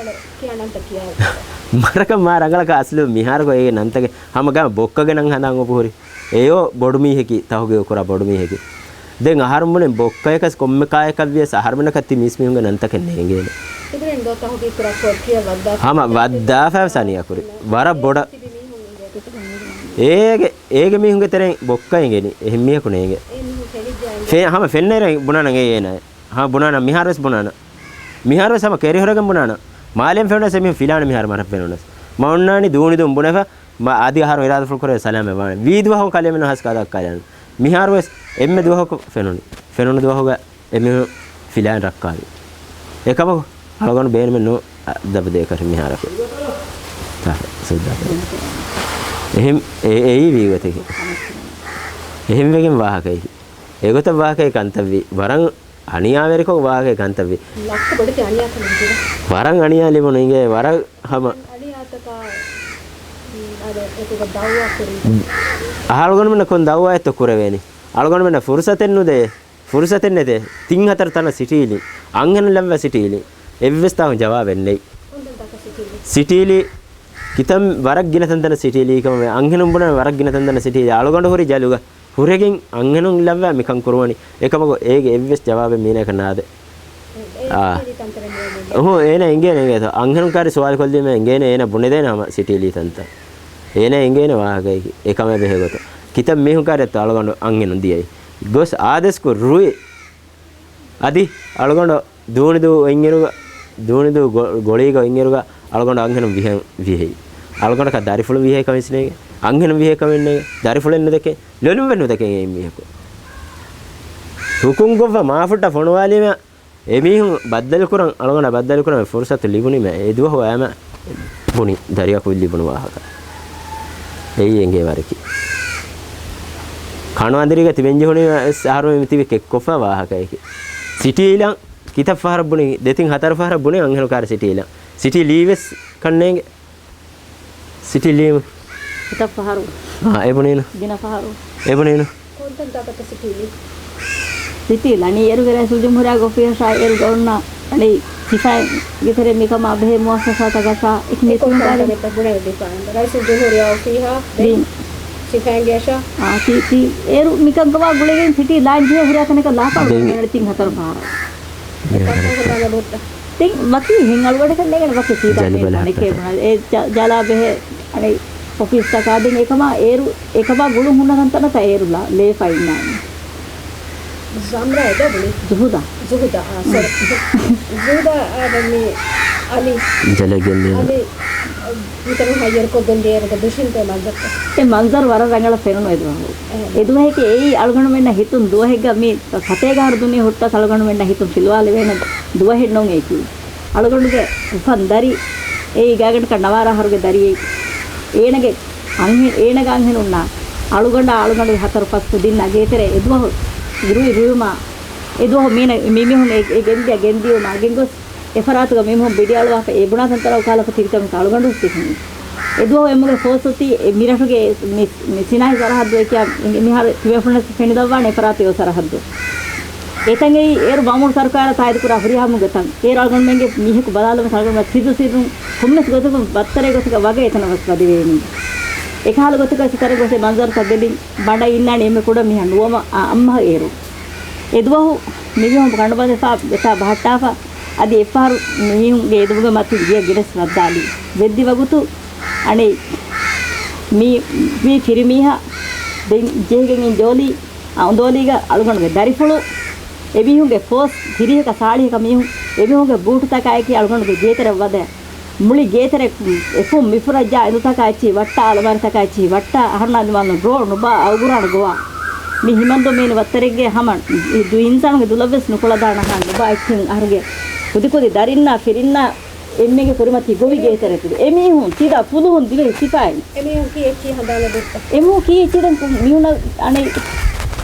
މަރަކަށް މާ ރަނގަޅަކަށް އަސްލު މިހާރު އޭގެ ނަންތަކެއް ހަމަ ގާ ބޮއްކަގެ ނަން ހަނދާން އުފުހުރި. އެޔޯ ބޮޑު މީހަކީ ތަހުގީގު ކުރާ ބޮޑު މީހަކީ. ދެން އަހަރުމެން ބުނިން ބޮއްކަޔަކަސް ކޮންމެ ކާޔަކަށް ވިޔަސް އަހަރުމެންނަކަށް ތި މީސް މީހުންގެ ނަންތަކެއް ނޭނގޭނެ. ތިބުރެން ދޯ ތަހުގީގު ކުރާ ކޯޓް ކިޔަ ވައްދާފަ. ހަމަ ވައްދާފަ ސަނިޔާ ކުރި. ވަރަށް ބޮޑަށް. ތިބި މީހުން އިނގޭ ތިބުރެން މީހުން. އޭގެ، އޭގެ މީހުންގެ ތެރެއިން ބޮއްކަ އެނގެނީ. އެހެން މީހަކު ނޭނގެ. އޭ މީހުން ފެނިއްޖާ އެނގޭ. ފެ-، ހަމަ ފެންނައިރަށް ބުނާނަން އޭ އޭނާ. ހަމަ ބުނާނަން މިހާރުވެސް ބުނާނަން. މިހާރުވެސް ހަމަ ކެރިހުރެގެން ބުނާނަން. މާލެއިން ފެނުނަސް އެމީހުން ފިލާނެ މިހާރު މަރަށް ފެނުނަސް. މަ އޮންނާނީ ދޫނިދޫން ބުނެފަ. މަ އަދި އަހަރު އިރާދަފުޅު ކުރޭ ސަލާމަތް ވާނެ. ވީދު ވަހު ކަލޭމެން ހަސް ކާދަ ކަލޭން. މިހާރުވެސް އެންމެ ދުވަހަކު ފެނުނީ. ފެނުނު ދުވަހުގަ އެމީހުން ފިލާން ރައްކާލި. އެކަމަކު އަޅުގަނޑު ބޭނުމެއް ނޫ އަ، ދަބަދޭކަށް މިހާރަކު. ތާ، ސުއްދާ. އެހެން، އެ-، އެއީ ވީގޮތަކީ. އެހެންވެގެން ވާހަކައެކީ. އެގޮތަށް ވާހަކައެއް ކަންތައްވީ. ވަރަށް އަނިޔާވެރިކޮށް ވާހަކައެއް ކަންތައްވީ. ލައްކަ ބޮޑެތި އަނިޔާކަން ވިދިރަ. ވަރަށް އަނިޔާ ލިބުނު އިނގޭ ވަރަށް ހަމަ. އަނިޔާތަކާ، މި، އަދެ، އެކުގަ ދައުވާ ކުރީ. އަހަރުގަނޑުމެންނަށް ކޮން ދައުވާއެއްތޯ ކުރެވޭނީ؟ އަޅުގަނޑުމެންނަށް ފުރުސަތެއް ނުދޭ. ފުރުސަތެއް ނެތޭ. ތިން ހަތަރު ތަނަށް ސިޓީލި. އަންހެނުން ލައްވާ ސިޓީލި. އެއްވެސް ތާކުން ޖަވާބެއް ނެތް. ކޮންތަންތަކަށް ސިޓީލި؟ ސިޓީލި ކިތަން ވަރަށް ގިނަ ތަންތަނަށް ސިޓީލީ ކަމަށް އަންހެނުން ބުނާ ވަރަށް ގިނަ ތަންތަނަށް ސިޓީލި. އަޅުގަނޑު ހުރި ޖަލުގަ ހުރެގެން އަންހެނުން ލައްވާ މިކަން ކުރުވަނީ. އެކަމަކު އޭގެ އެއްވެސް ޖަވާބެއް މީނައަކަށް ނާދޭ. އެ، އާ. ސިޓީލީ ތަންތަނެއް ނޭނގެ. އުހު، އޭނަ އެނގޭނެ އެނގޭތޯ. އަންހެނުން ކާރި ސުވާލު ކޮށްލީމަ އެނގޭނެ އޭނަ ބުނެދޭނެ ހަމަ ސިޓީލީ ތަންތަން. އޭނަ އެނގޭނެ ވާހަކައެކި. އެ ކަމެއް ބެހޭ ގޮތަށް. ކިތަން މީހުން ކާރި އެއްތޯ އަޅުގަނޑު އަންހެނުން ދިޔައީ. ގޮސް އާދޭސް ކުރުވި. އަދި އަޅުގަނޑު ދޫނިދޫ އޮތްއިރުގަ، ދޫނިދޫ ގޮ-، ގޮޅީގަ އޮތްއިރުގަ އަޅުގަނޑު އަންހެނުން ވިހެ-، ވިހެއި. އަޅުގަނޑަކަށް ދަރިފުޅު ވިހޭ ކަމެއް ނޭނގެ. އަންހެނުން ވިހޭ ކަމެއް ނޭނގެ. ދަރިފުޅެއް ނުދެކެ. ލޮލުންވެ ނުދެކެ އެއް މީހަކު. ހުކުމް ކޮށްފަ މާފުއްޓަށް ފޮނުވާލީމަ އެމީހުން ބައްދަލުކުރަން، އަޅުގަނޑަށް ބައްދަލުކުރަން ފުރުސަތު ލިބުނީމަ އެ ދުވަހު އައިމަ ބުނި ދަރިއަކު ލިބުނު ވާހަކަ. އެއީ އެނގޭ ވަރަކީ. ކަނުވަންދެރީގަ ތިބެން ޖެހުނީމަ އަހަރުމެން ތިބި ކެއްކޮށްފަ ވާހަކައެކި. ސިޓީލަން ކިތައް ފަހަރަށް ބުނި، ދެތިން ހަތަރު ފަހަރަށް ބުނި އަންހެނު ކާރި ސިޓީލަން. ސިޓީލީވެސް ކަންނޭނގެ. ސިޓީ ލީމު. އެތައް ފަހަރު. އާ، އެބުނީނު. ގިނަ ފަހަރު. އެބުނީނު. ކޮންތަންތާކަށްތަ ސިޓީ ލީ؟ ސިޓީ ލަނީ އޭރުގެ ރައީސުލްޖުމްހޫރިއްޔާގެ އޮފީހަށާ އޭރުގެ އޮންނަ އަނެއް ސިފައިންގެ ތެރޭ މިކަމާ ބެހޭ މުއައްސަސާތަކަށާ އެކި އެ މީޓިންގުގައި ކޮންތަންތަކެއްތަ ބުނެވިދީފާނަން؟ ރައީސުލްޖުމްހޫރިއްޔާ އޮފީހާ ދެން ދީން. ސިފައިންގެއަށާ؟ އާ، ތީ، ތީ އޭރު މިކަންކަމާ ގުޅިގެން ސިޓީ ލާން ޖެހޭ ހުރިހާ ތަނަކަށް ލާފަ ދެން. ތިން ހަތަރު ފަހަރަށް. އެކަން ހުންނާނެ ބުއްތަ. ތިން ވަކި ހިނގަޅު ވަޑަކަށް ނޭގެން ވަކި ސީދާ ޖަލިބަލަ ބޭނުން އެކޭ ހައްޓަކަށް. ބުނާ. އެ ޖަ-، ޖަލާ ބެހޭ އަނެއް އޮފީސްތަކާ ދެން އެކަމާ އޭރު، އެކަމާ ގުޅުން ހުންނަ ތަންތަނަށް ތަ އޭރު ލާ-، ލޭފަ އިންނާނެ. ޒަމްރާ އެބަ ބުނި. ޒުހުދާ. ޒުހުދާ، އާ، ސޮރީ. ޒު-، ޒުހުދާ އާ ދެން މި އަލި. ޖަލަ ގެންދޭނެ. އަލި، މިތަނުން ހައްޔަރުކޮށްގެން ދިޔައިރުގަ ދުށިންތޭ މަންޒަރުތައް. އެ މަންޒަރު ވަރަށް ރަނގަޅަށް ފެނުނު އެދުވަހު. އެ. އެދުވަހެކޭ އެއީ އަޅުގަނޑުމެންނަށް ހިތުން ދުވަހެއްގަ މި ސަތޭކަ އަހަރު ދުނިޔެ ހުއްޓަސް އަޅުގަނޑުމެންނަށް ހިތުން ފިލުވާލެވޭނެ ދުވަހެއް ނޫން އެއީކީ. އަޅުގަނޑުގެ އުފަން ދަރި އެއީ ގާތްގަނޑަކަށް ނަވާރަ އަހަރުގެ ދަރިއެއް. އޭނަގެ އަންހެ-، އޭނަގެ އަންހެނުންނާ އަޅުގަނޑާ އަޅުގަނޑުގެ ހަތަރު ފަސް ކުދިންނާ ގޭތެރޭ އެދުވަހު ރުއި ރުއިމާ އެ ދުވަހު މީނަ މި މީހުން އެ، އެ ގެންދިޔަ ގެންދިޔުމާ ގެންގޮސް އެ ފަރާތުގަ މީހުން ބިޑިއަޅުވާފަ އެ ބުނާ ތަންތަނަށް އުކާލަފަ ތިރިކަމުގެ އަޅުގަނޑު ހުސް ތިކުނީ. އެ ދުވަހު އެމުގެ ފޯސް އޮތީ އެ މިރަށުގެ މި، މި ސިނާއީ ސަރަހައްދު އެކިޔާ މިހާރު ތިބޭފުޅުންނަށް ފެނިދައްވާނެ އެ ފަރާތުގެ ސަރަހައްދު. އެތަނގައި އޭރު މައުމޫނު ސަރުކާރަށް ތާއީދުކުރާ ހުރިހާ މުގެ ތަން. އޭރު އަޅުގަނޑުމެންގެ މީހަކު ބަލާލުމަށް އަޅުގަނޑުމެން ސިއްރު ސިއްރުން ކޮންމެސް ގޮތަކުން ވައްތަރެއް ގޮތަކަށް ވަގަށް އެތަނަށް ވެސް ވަދެވޭނީ. އެކަހަލަ ގޮތަކަށް ސިތަރެއް ގޮސް އެ މަންޒަރުތައް ބެލިން ބަނޑަށް އިންނާނެ އެންމެ ކުޑަ މީހާ ނުވަމަ އަ، އައްމަހަށް އޭރު. އެ ދުވަހު މި މީހުން ކަނޑުބަނދެފާ އެތާ ބަހައްޓާފަ އަދި އެއްފަހަރު މީހުންގެ އެދުމުގެ މަތިން ގިޔަ ގިނަސް ވައްދާލި. ވެއްދި ވަގުތު އަނެއް މީ، މީ ފިރިމީހާ ދެން ޖެހިގެން އިން ޖޯލީ އަ، އުނދޯލީގަ އަޅުގަނޑުގެ ދަރިފުޅު އެމީހުންގެ ފޯސް ތިރީހަކަށް ސާޅީހަކަށް މީހުން އެމީހުންގެ ބޫޓުތަކާއެކީ އަޅުގަނޑުގެ ގޭތެރެ ވަދެ. މުޅި ގޭތެރެ އެފުން މިފުރައްޖާ އެނދުތަކާ އެއްޗިހި ވައްޓާ އަލަމާރިތަކާ އެއްޗިހި ވައްޓާ އަހަންނާ ދިމާލުން ރޯ ނުބާ އައުގުރާނަ ގޮވާ. މި ހިމަންދު މީނި ވައްތަރެއްގެ ހަމަ ދު އިންސާނުގެ ދުލަށްވެސް ނުކުޅަދާނަހާ ނުބާ އެއްޗިހި އަހަރުގެ ކުދިކުދި ދަރިންނާ ފިރިންނާ އެންމެގެ ކުރިމަތީ ގޮވި ގޭތެރެކު އެމީހުން ތިދާ ފުލުހުން ދިވެހި ސިފައިން. އެމީހުން ކީއްޗި ހަނދާނެ ދުއްތަ؟ އެމީހުން ކީއްޗި ދެން މީހުނަށް އަނެއް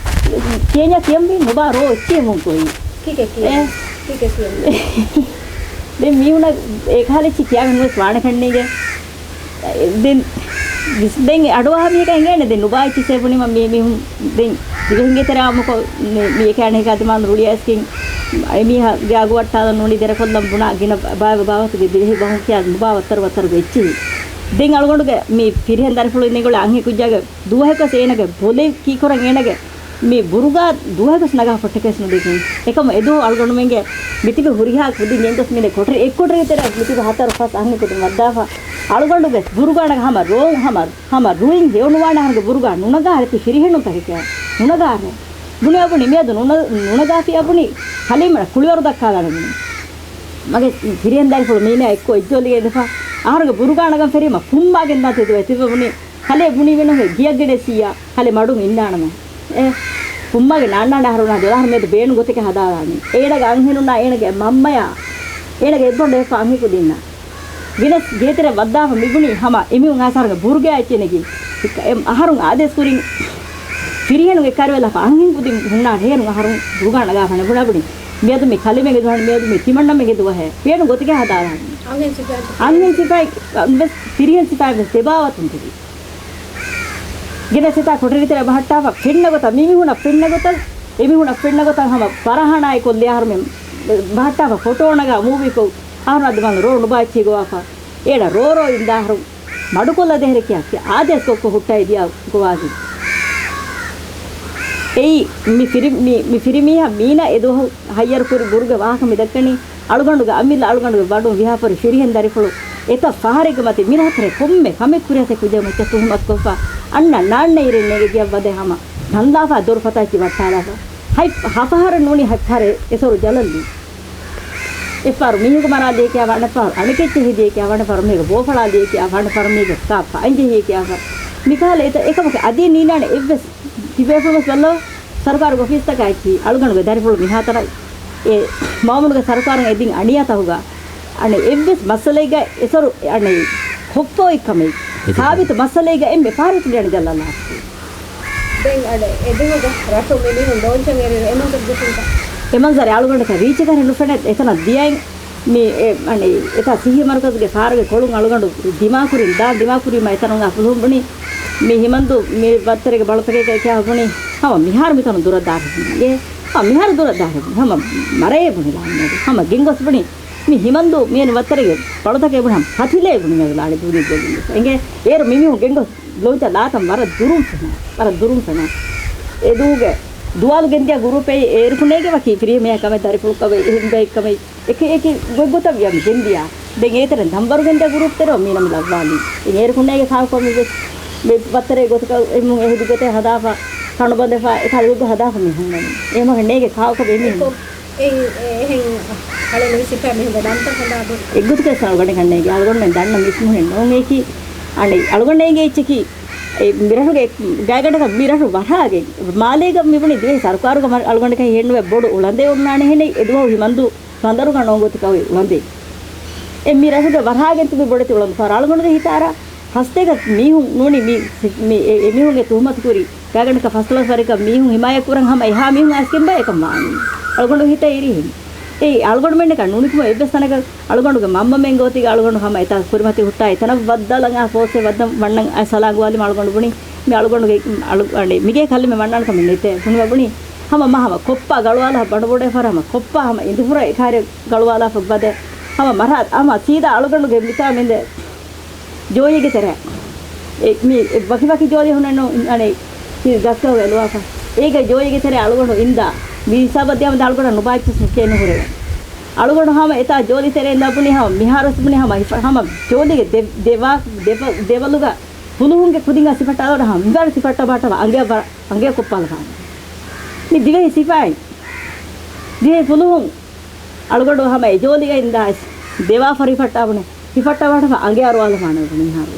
ކޭންޏާ ކިޔަންވީ ނުބާ ރޯ އެއްޗި އެމީހުން ކޮއީ. ކީކޭ ކިޔަން؟ އެ. ކީކޭ ކިޔަން؟ ދެން މީހުނަށް އެކަހަލަ އެއްޗި ކިޔާގެން ވެސް ވާނެ ކަންނޭނގެ. ދެން، ދެން އަޑުއަހާ މީހަކަށް އެނގޭނެ ދެން ނުބާ އެއްޗިސޭ ބުނީމަ މީ މީހުން ދެން ދިވެހިންގެ ތެރެއާ މުކޮ މި، މި އެކާނެ އެކާ ދިމާލު ރުޅިއައިސްގެން އެމީހާގެ އަގު ވައްޓާލަން ނޫނީ ދެރަކޮށްލަން ބުނާ ގިނަ ބާވަ ބާވަތުގެ ދިވެހި ބަހުން ކިޔާ ނުބާ ވައްތަރު ވައްތަރުގެ އެއްޗިހި. ދެން އަޅުގަނޑުގެ މި ފިރިހެން ދަރިފުޅު އިނދެގޮޅެ އަންހެން ކުއްޖާގެ ދުވަހެއްގަސް އޭނަގެ ބޮލެ ކީކުރަން އޭނަގެ މި ބުރުގާ ދުވަހެއްގަސް ނަގާ ފޮއްޓެކެސް ނުދެކިން. އެކަމަ އެދުވަހު އަޅުގަނޑުމެންގެ މިތިބި ހުރިހާ ކުދިން ގެންގޮސް މިދެ ކޮޓަރި އެއްކޮޓަރި ތެރެ މިތިބި ހަތަރު ފަސް އަހަން ކުދިން ވައްދާފަ އަޅުގަނޑުގެ ބުރުގާނަށް ހަމަ ރޯ ހަމަ ހަމަ ރުއިން ހެޔޮނުވާނެ އަހަރުގެ ބުރުގާ ނުނަގާ ރެތި ފިރިހެނުންތަކެކޭ ނުނަގާރެ. ބުނި އަބުނި މިއަދު ނުނަ، ނުނަގާފި އަބުނި ހަލީމަ ކުޅިވަރު ދައްކާލާނެ ބުނި. މަގެ ފިރިހެން ދަރިފުޅު މީނާ އެއްކޮށް އެއްޖޯލިގެ އިނދެފަ އަހަރުގެ ބުރުގާ ނަގަން ފެރީމަ ފުންމާގެން ދާ ތެދުވެ ތިބެ ބުނި. ކަލޭ ބުނި ވެނުހޭ ގިޔަ ގެނެސިއްޔާ ކަލޭ މަޑުން އިންނާނަމޭ. އެ ފުންމާގެ ނާންނާނެ އަހަރުނާ ދޮލަހަރު މެދު ބޭނު ގޮތެކެ ހަދާލާނީ. އޭނަގެ އަންހެނުންނާ އޭނަގެ މަންމަޔާ އޭނަގެ އެއްބަނޑު އެއްފަ އަންހެކު ދިންނާ. ގިނަސް ގޭތެރެ ވައްދާފަ މިބުނީ ހަމަ އެމީހުން އާސާރުގެ ބުރުގާ އެއްޗެއް ނެގި. އެ އަހަރުން އާދޭސް ކުރިން ފިރިހެނުގެ ކަރުވެލަފަ އަންހެން ކުދިން ހުންނާ ރޭރުން އަހަރުން ބުރުގާ ނަގާފަ ނެބުނަ ބުނި. މިއަދު މި ކަލިމެގެ ދުވަހަށް މިއަދު މި ތިމަންނަމެގެ ދުވަހެއް. ބޭނު ގޮތެކޭ ހަދާލާނީ. އަންހެން ސިފައި. އަންހެން ސިފައި ވެސް ފިރިހެން ސިފައި ވެސް ދެބާވަތުން ތިބި. ގިނަސް ހިތާ ކޮޓަރިތެރެ ބަހައްޓާފަ ފެންނަ ގޮތަށް މި މީހުނަށް ފެންނަ ގޮތަށް އެ މީހުނަށް ފެންނަ ގޮތަށް ހަމަ ފަރަހާނާއި ކޮށްލި އަހަރުމެން ބަހައްޓާފަ ފޮޓޯ ނަގާ މޫވީކޮށް އަހަރުން އަދި މަން ރޯ ނުބާ އެއްޗި ގޮވާފަ އޭނަ ރޯ ރޯ އިންދާ އަހަރު މަޑުކޮށްލަދޭހެރެ ކިޔާ އާދޭސް ކޮށްކޮށް ހުއްޓައި ދިޔާ ގޮވާގިން. އެއީ މި ފިރި، މި، މި ފިރިމީހާ މީނަ އެދުވަހު ހައްޔަރުކުރި ބުރުގެ ވާހަކަ މިދައްކަނީ އަޅުގަނޑުގެ އަމިއްލަ އަޅުގަނޑުގެ ބަޑުން ވިހާފަރި ފިރިހެން ދަރިފުޅު އެތައް ފަހަރެއްގެ މަތި މިރަހަތަރެ ކޮންމެ ކަމެއް ކުރިހަސެ ކުޖެ މައްޗަށް ތުހުމަތުކޮށްފަ އަންނަ ނާންނައިރެއް ނޭގެ ގެއަށް ވަދެ ހަމަ ދަންލާފަ ދޮރު ފަތައްޗި ވައްޓާލާފަ ހަތް ހަފަހަރެއް ނޫނީ ހަތް ފަހަރެއް އެސޮރު ޖަލަށްލީ. އެއްފަހަރު މީހަކު މަރާލިޔެކިޔާ ވަނަފަހަރު އަނެކެއްޗެއް ހެދިޔެކިޔާ ވަނަފަހަރު މީހަކު ބޯފަޅާލިޔެކިޔާ ވަނަފަހަރު މީހަކު ކާ ފައިންޖެހިޔެކިޔާފަ މިކަހަލަ އެތަ އެކަމަކު އަދި ނީނާނެ އެއްވެސް ތިބޭފުޅުންވެސް ބައްލަވާ، ސަރުކާރުގެ އޮފީސްތަކާ އެއްޗިހި އަޅުގަނޑުގެ ދަރިފުޅު މިހާތަނަށް އެ މައުމޫނުގެ ސަރުކާރުން އެދިން އަނިޔާތަކުގަ އަނެއް އެއްވެސް މައްސަލައެއްގަ އެސޮރު އަނެއް ކޮށްފޯއި ކަމެއް ސާބިތު މައްސަލައެއްގަ އެންމެ ފަހަރު ތިބި އަނެއް ޖަލަށް ލާފަ. ދެން އަނެއް އެދުވަހުގަ ރަށު މި މީހުން ލޯންޗަށް އެރި އެ މަންޒަރު ދިފުންތަ؟ އެ މަންޒަރެއް އަޅުގަނޑަކަށް ރީއްޗަކަށް ނުފެނެ އެތަނަށް ދިޔައިން މި އެ އަނެއް އެތާ ސިއްހީ މަރުކަޒުގެ ފާރުގެ ކޮޅުން އަޅުގަނޑު ދިމާކުރިން ދާން ދިމާކުރީމަ އެތަނުން އަފުލުހުން ބުނި މި ހިމަންދު މި ވައްތަރެގެ ބަޅުތަކެއްގައި ކިޔާ ބުނި ހަމަ މިހާރު މިތަނުން ދުރަށް ދާށޭ. ހަމަ މިހާރު ދުރަށް ދާށޭ ބުނި. ހަމަ މަރަޔޭ ބުނި ލާންމެދު. ހަމަ ގެންގޮސް ބުނި މި ހިމަންދު މިއަނި ވައްތަރެގެ ބަޅުތަކެއް ބުނި ހަމަ ހަތިލޭ ބުނި މެދު ލާނެ ދޫނި ދޫނި. އެނގޭ އޭރު މި މީހުން ގެންގޮސް ލޯންޗަށް ލާތަން ވަރަށް ދުރުން ފެނާ. ވަރަށް ދުރުން ފެނާ. އެދުވަހުގެ ދުވާލު ގެންދިޔަ ގުރޫޕެއް އޭރުކު ނޭގެ ވަކި ފިރިހެން މީހާ ކަމެއް ދަރިފުޅު ކަމެއް އެހެން ބައެއް ކަމެއް އެކި އެކި ގޮތްގޮތަށް ވިޔަން ގެންދިޔާ. ދެން އޭތެރެ ނަންބަރު ގެންދިޔަ ގުރޫޕް ތެރެ މީނަ މި ލައްވާލީ. ދެން އޭރުކު ނޭގެ ކާކު މި ވެސް މި ވައްތަރެއް ގޮތަކަށް އެމު އެހުދި ގޮތެއް ހަދާފަ ކަނޑު ބަނދެފަ އެކަހަލަ ގޮތްގޮތް ހަދާފަ މި ހުންނަނީ. އެހެމަ ނޭގެ ކާކު އެމީހުން. އެ، އެ، އެހެން އަޅެ ނުވިސިފައި މިހުން ދަންތަ ހަދާ ބުން. އެއްގޮތަކަށް އަޅުގަނޑަކަށް ނޭގެ. އަޅުގަނޑުމެން ދަންނަ މީސްމީހުން ނޫން އެކި. އަނެ އަޅުގަނޑޭގެ އެއްޗަކީ އެ މިރަށުގެ ގާތްގަނޑަކަށް މިރަށު ވަރާގެ މާލޭގަ މިބުނި ދިވެހި ސަރުކާރުގަ މަ-، އަޅުގަނޑަކަށް ހެންނުވެ ބޮޑު އުޅަނދެއް އޮންނާނެ ހެނެއް އެދުވަހު ހިމަންދު ބަނދަރުގަ ނޯނގޮތިކައު އުޅަނދެއް. އެ މިރަށުގެ ވަރާގެން ތިބި ބޮޑެތި އުޅަނދު ފަހަރު އަޅުގަނޑުގެ ހިތާރަ ހަސްތޭކަ މީހުން ނޫނީ މި، މި އެ، އެމީހުންގެ ތުހުމަތު ކުރި ގާތްގަނޑަކަށް ފަސްދޮޅަސް ވަރިކަށް މީހުން ހިމާޔަތް ކުރަން ހަމަ އެހާ މީހުން އައިސްގެން ބައެއް ކަން ވާނީ. އަޅުގަނޑު ހިތަށް އިރިހެން. އެއީ އަޅުގަނޑުމެންނަކަށް ނުނިކުމެ އެއްވެސް ތަނަކަށް އަޅުގަނޑުގެ މަންމަމެން ގޯތީގަ އަޅުގަނޑު ހަމަ އެތާ ކުރިމަތި ހުއްޓާ އެތަނަށް ވައްދާލަން އާ ފޯސްއެއް ވައްދަން ވަންނަން އައި ސަލާން ގޮވާލީމަ އަޅުގަނޑު ބުނި މި އަޅުގަނޑުގެ އަޅު-، އަނެ، މިގޭ ކަލޭމެން ވަންނާނެ ކަމެއް ނެތޭ. ބުނިވަ ބުނި ހަމަ މަ ހަމަ ކޮއްޕާ ގަޅުވާލާ ބަނޑުބޮޑޭ ފަރ ހަމަ ކޮއްޕާ ހަމަ އިނދުފުރައި ކާރި ގަޅުވާލާފަ ބަދެ ހަމަ މަރާ ހަމަ ސީދާ އަޅުގަނޑުގެ މިތާ މިނދެ ޖޯއީގެ ތެރެ. އެ، މި، އެ، ވަކި ވަކި ޖޯލި ހުންނަން އަނެ، ގަސްގަހުގަ އެލުވާފަ. އޭގެ ޖޯއީގެ ތެރެ އަޅުގަނޑު އިންދާ. މި ހިސާބަށް ދިޔަމަ އަޅުގަނޑަށް ނުބާއްޗަސް ހެކޭ ނުހުރެވެ. އަޅުގަނޑު ހަމަ އެތާ ޖޯލި ތެރެއިން ދާ ބުނި ހަމަ މިހާރުވެސް ބުނި ހަމަ ހިފަ-، ހަމަ ޖޯލީގެ ދެ-، ދެވާ-، ދެބަ-، ދެވަލުގަ ފުލުހުންގެ ކުދިން އަ ސިފައްޓާލަވަޑަ ހަމަ މިވާރު ސިފައްޓާ ބާޓަވަ އަނގެއަށް ވަރަށް އަނގެއަށް ކޮއްޕާލަފާނެ. މި ދިވެހި ސިފައިން. ދިވެހި ފުލުހުން. އަޅުގަނޑު ހަމަ އެ ޖޯލީގައި އިންދާ އައިސް ދެވާ ފަރިފައްޓާބުނެ ހިފައްޓާ ވާޓަފަ އަނގެއާ ރުވާލަފާނެ ބުނި މިހާރު.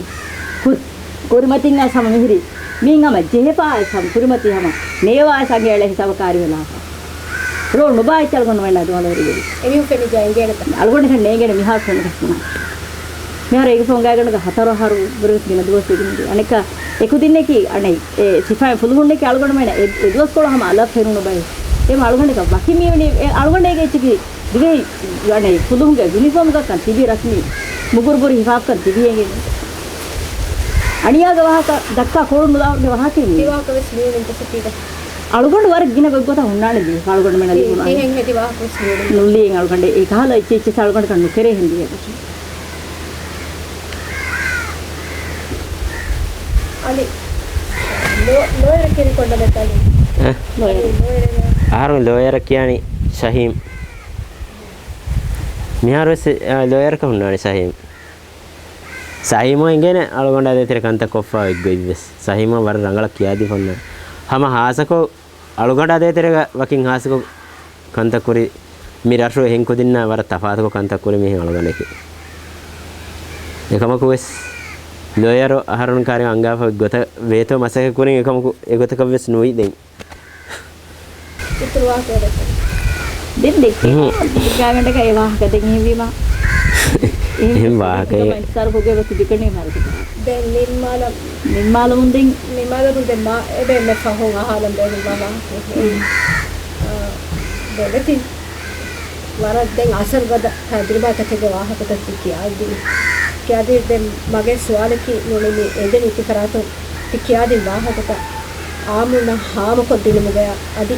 ކުރި-، ކުރިމަތިން އައިސް ހަމަ މިހިރީ. މީން ހަމަ ޖެހެފާ އައިސް ހަމަ ކުރިމަތީ ހަމަ ނޭވާ އައިސް އަނގެއަޅެ ހިސާބަށް ކާރިވެލާފަ. ރޯ ނުބާ އެއްޗެއް އަޅުގަނޑުމެންނާ ދުވާލަވެރިވެރި. އެމީހުން ފެނި ޖައިނގޭނެތަ؟ އަޅުގަނޑަކަށް ނޭނގޭނެ މިހާރު ފެނުނަސް ބުނާ. މިހާރު އޭގެ ފޯން ގާތްގަނޑަކަށް ހަތަރު އަހަރު ވުރެސް ގިނަ ދުވަސް ވެގެންދިޔަ. އަނެއްކާ އެކުދިންނަކީ އަނެއް އެ ސިފައިން ފުލުހުންނަކީ އަޅުގަނޑުމެން އެ، އެ ދުވަސްކޮޅު ހަމަ އަލަށް ފެނުނު ބައެއް. އެމަ އަޅުގަނޑަކަށް ވަކި މިވަނީ އެ އަޅުގަނޑޭގެ އެއްޗަކީ ދިވެހި އަނެއް ފުލުހުންގެ ޔުނިފޯމުގަކަން ތިބި ރަސްމީ މުގުރުބުރި ހިފާފަކަން ތިބި އެނގެނީ. އަނިޔާގެ ވާހަކަ ދައްކާ ކޯޅުން ނުލާހުގެ ވާހަކައެއް މީ. ތި ވާހަކަ ވެސް ލިޔުނު އިންތަ ސިޓީގަ؟ އަޅުގަނޑު ވަރަށް ގިނަ ގޮތްގޮތަށް ހުންނާނެ ދީ. އަޅުގަނޑުމެން އަލި ތި-، ބުނާނެ. ތިހެން ހެދި ވާހަކަ ވެސް ލިޔުނު. ނުލިޔެން އަޅުގަނޑެ އެ ކަހަލަ އެއްޗެއް އެއްޗެއް އަޅުގަނޑަކަށް ނުކެރޭ ހެން ދިޔަ. އަލި، ލޯ-، ލޯޔަރ ކެރި ކޮންޑަ މެތާލި. އެ؟ ލޯޔަރ. އަލި، ލޯޔަރ. އަހަރު ލޯޔަރ ކިޔާނީ ޝަހީމް. މިހާރު ވެސް، އާ، ލޯޔަރަކަށް ހުންނާނެ ޝަހީމް. ޝަހީމު އެނގޭނެ އަޅުގަނޑާ ދޭތެރެ ކަންތައް ކޮށްފަ އޮތްގޮތްވެސް. ޝަހީމު ވަރަށް ރަނގަޅަށް ކިޔާދީފަ ހުންނާނެ. ހަމަ ހާސަކޮށް އަޅުގަނޑާ ދޭތެރޭގަ ވަކިން ހާސަކޮށް ކަންތައް ކުރި މި ރަށު އެހެން ކުދިންނާ ވަރަށް ތަފާތުކޮށް ކަންތައް ކުރި މީހެއް އަޅުގަނޑެކޭ. އެކަމަކު ވެސް ލޯޔަރު އަހަރުން ކާރި އަންގާފަ ގޮތަށް ވޭތޯ މަސައްކަތް ކުރިން އެކަމަކު އެގޮތަކަށް ވެސް ނުވި ދެން. އިތުރު ވާހަކަ ދެއްކެ. ދެން ދެއްކޭ. އުހު. ގާގަނޑަކަށް އެ ވާހަކަ ދެން އެހެންވީމަ. އެހެން ވާހަކައެއް. އިންތިޒާރު ކޮށްގެ ތިބިކަނީ މަރުގެ. ދެން ނިންމާލަ-، ނިންމާލަމުން ދެން. ނިންމާލަމުން ދެން މާ އެބެ އެންމެ ފަހުން އަހާލަން ބޭނުންވާ ވާހަކަ. އެ، އާ، ދެން އެތި ވަރަށް ދެން އަސަރުގަދަ ތަޖުރިބާތަކެއްގެ ވާހަކަތައް ތި ކިޔާދިނީ. ކިޔާދިނީ ދެން މަގޭ ސުވާލަކީ ނޫނީ މި އެދެނީ ތި ފަރާތުން ތި ކިޔާދިން ވާހަކަތައް އާއްމުންނަށް ހާމަކޮށްދިނުމުގަޔާ އަދި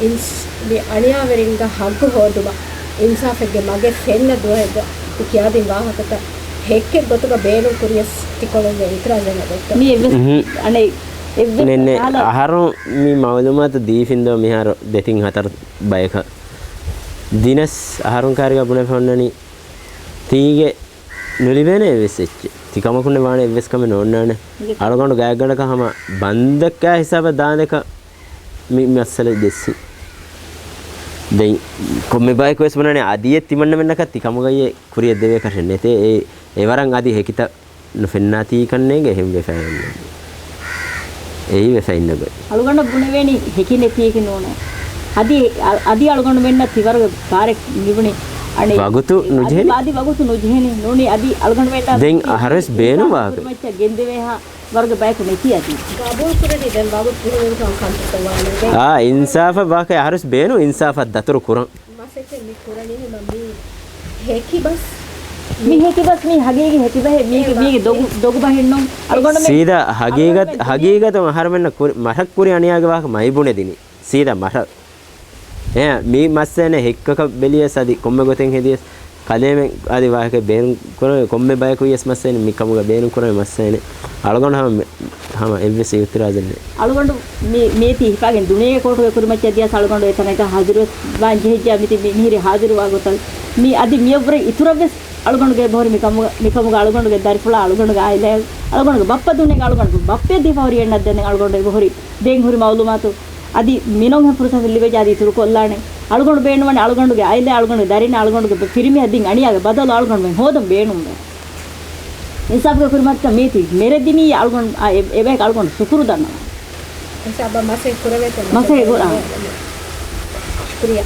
އިންސް-، މި އަނިޔާވެރިންގެ ހައްގު ހޯދުމަށް އިންސާފެއްގެ މަގެއް ފެންނަ ދުވަހެއްގަ ތި ކިޔާދިން ވާހަކަތައް ހެއްކެއް ގޮތުގަ ބޭނުން ކުރިޔަސް ތިކޮޅުންގެ އިތުރާޒެއް ނެގޮތްތޯ؟ މި އެއްވެސް އުހު. އަނެއް އެއްވެސް ނެންނެ. ހާލަ އަހަރު މި މައުލޫމާތު ދީފިންދޯ މިހާރު ދެތިން ހަތަރު ބަޔަކަށް. ދިނަސް އަހަރުން ކާރިގަ ބުނެފަ އޮންނަނީ ތީގެ ނުލިބޭނެ އެއްވެސް އެއްޗެއް. ތި ކަމަކުންނެއް ވާނެ އެއްވެސް ކަމެއް ނޯންނާނެ. އަޅުގަނޑު ގާތްގަނޑަކަށް ހަމަ ބަންދެއްކާ ހިސާބަށް ދާނެކަ މި މައްސަލަ ދެއްސި. ދެން ކޮންމެ ބަޔަކު ވެސް ބުނާނެ އަދިއެއް ތިމަންނަމެންނަކަށް ތި ކަމުގައި ކުރިއަށް ދެވޭ ކަށެއް ނެތޭ. އެ، އެވަރަށް އަދި ހެކިތައް ނުފެންނާތީ ކަންނޭނގެ އެހެން ވެފައި އޮންނަނީ. އެއީ ވެފަ އިންނަ ގޮތް. އަޅުގަނޑަށް ބުނެވޭނީ ހެކި ނެތީކި ނޫނޭ. އަދި، އަ-، އަދި އަޅުގަނޑުމެންނަށް ތިވަރުގެ ބާރެއް މިބުނި. އަނެއް ވަގުތު އަދި، ނުޖެހެނީ. އަދި ވަގުތު ނުޖެހެނީ. ނޫނީ އަދި އަޅުގަނޑުމެންނަށް ދެން އަހަރުވެސް ބޭނުން ވާކަށް. ކުރިމައްޗަށް ގެންދެވޭހާ ވަރުގެ ބަޔަކު ނެތީ އަދި. ގަބޫލު ކުރަނީ ދެން ވަގުތު ބުނެވިފަ ކަންތައްތައް ވާނެ. އާ، އިންސާފަށް ވާކަށް އަހަރުވެސް ބޭނުން އިންސާފަށް ދަތުރު ކުރަން. މަސައްކަތް މި ކުރަނީ ހަމަ މީ ހެކި ބަސް. މި ހެކި ބަސް މީ ހަގީގީ ހެކި ބަހެއް. މީގެ، އޭ މީގެ ދޮގު، ދޮގު ބަހެއް ނޫން. އަޅުގަނޑުމެން ސީދާ ހަގީގަތް، ހަގީގަތުން އަހަރުމެންނަށް ކުރި، މަށަށް ކުރި އަނިޔާގެ ވާހަކަ މައި ބުނެދިނީ. ސީދާ މަށަށް. އެހެން މި މައްސައެއް ނެތް. ހެއްކަކަށް ބެލިޔަސް އަދި ކޮންމެ ގޮތެއް ހެދިޔަސް ކަލޭމެން އަދި ވާހަކަ ބޭނުން ކުރަން ކޮންމެ ބަޔަކު ވިޔަސް މައްސައެއް ނެތް. މި ކަމުގަ ބޭނުން ކުރަން މައްސައެއް ނެތް. އަޅުގަނޑު ހަމަ، ހަމަ އެއްވެސް އިއުތިރާޒެއް ނެތް. އަޅުގަނޑު މި، މީތި ހިފާގެން ދުނިޔޭގެ ކޯޓުގެ ކުރިމައްޗަށް ދިޔަސް އަޅުގަނޑު އެތަނަކަށް ހާޒިރުވެސް ވާން ޖެހިއްޖެ މިތި މި، މިހިރި ހާޒިރުވާ ގޮތަށް. މި އަދި މިއަށްވުރެ އިތުރަށްވެސް އަޅުގަނޑުގެ އެބަހުރި މިކަމުގަ، މިކަމުގަ އަޅުގަނޑުގެ ދަރިފުޅާ އަޅުގަނޑުގެ އާއިލާ އަޅުގަނޑުގެ ބައްޕަ ދުނިޔޭގަ އަޅުގަނޑު ބައްޕަ ދީފަ ހުރި އެންނަ ދެން އަޅުގަނޑު އެބަހުރި ދެން ހުރި މައުލޫމާތު އަދި މިނޮންހެން ފުރުސަތު ލިބެޖާ އަދި އިތުރުކޮށްލާނެ. އަޅުގަނޑު ބޭނުންވަނީ އަޅުގަނޑުގެ އާއިލާ، އަޅުގަނޑުގެ ދަރިންނަށް، އަޅުގަނޑުގެ ފިރިމީހަށް ދިން އަނިޔާގެ ބަދަލު އަޅުގަނޑުމެން ހޯދަން ބޭނުންވޭ. އިންސާފުގެ ކުރިމައްޗަށް މީތި މެރެދިނީ އަޅުގަނޑު، އާ، އެ، އެބަޔަކަށް އަޅުގަނޑު ޝުކުރު ދަންނަވަން. އިންސާފަށް މަސައްކަތް ކުރެވޭތޯ؟ މަސައްކަތް ކުރާ. ޝުކުރިއްޔާ.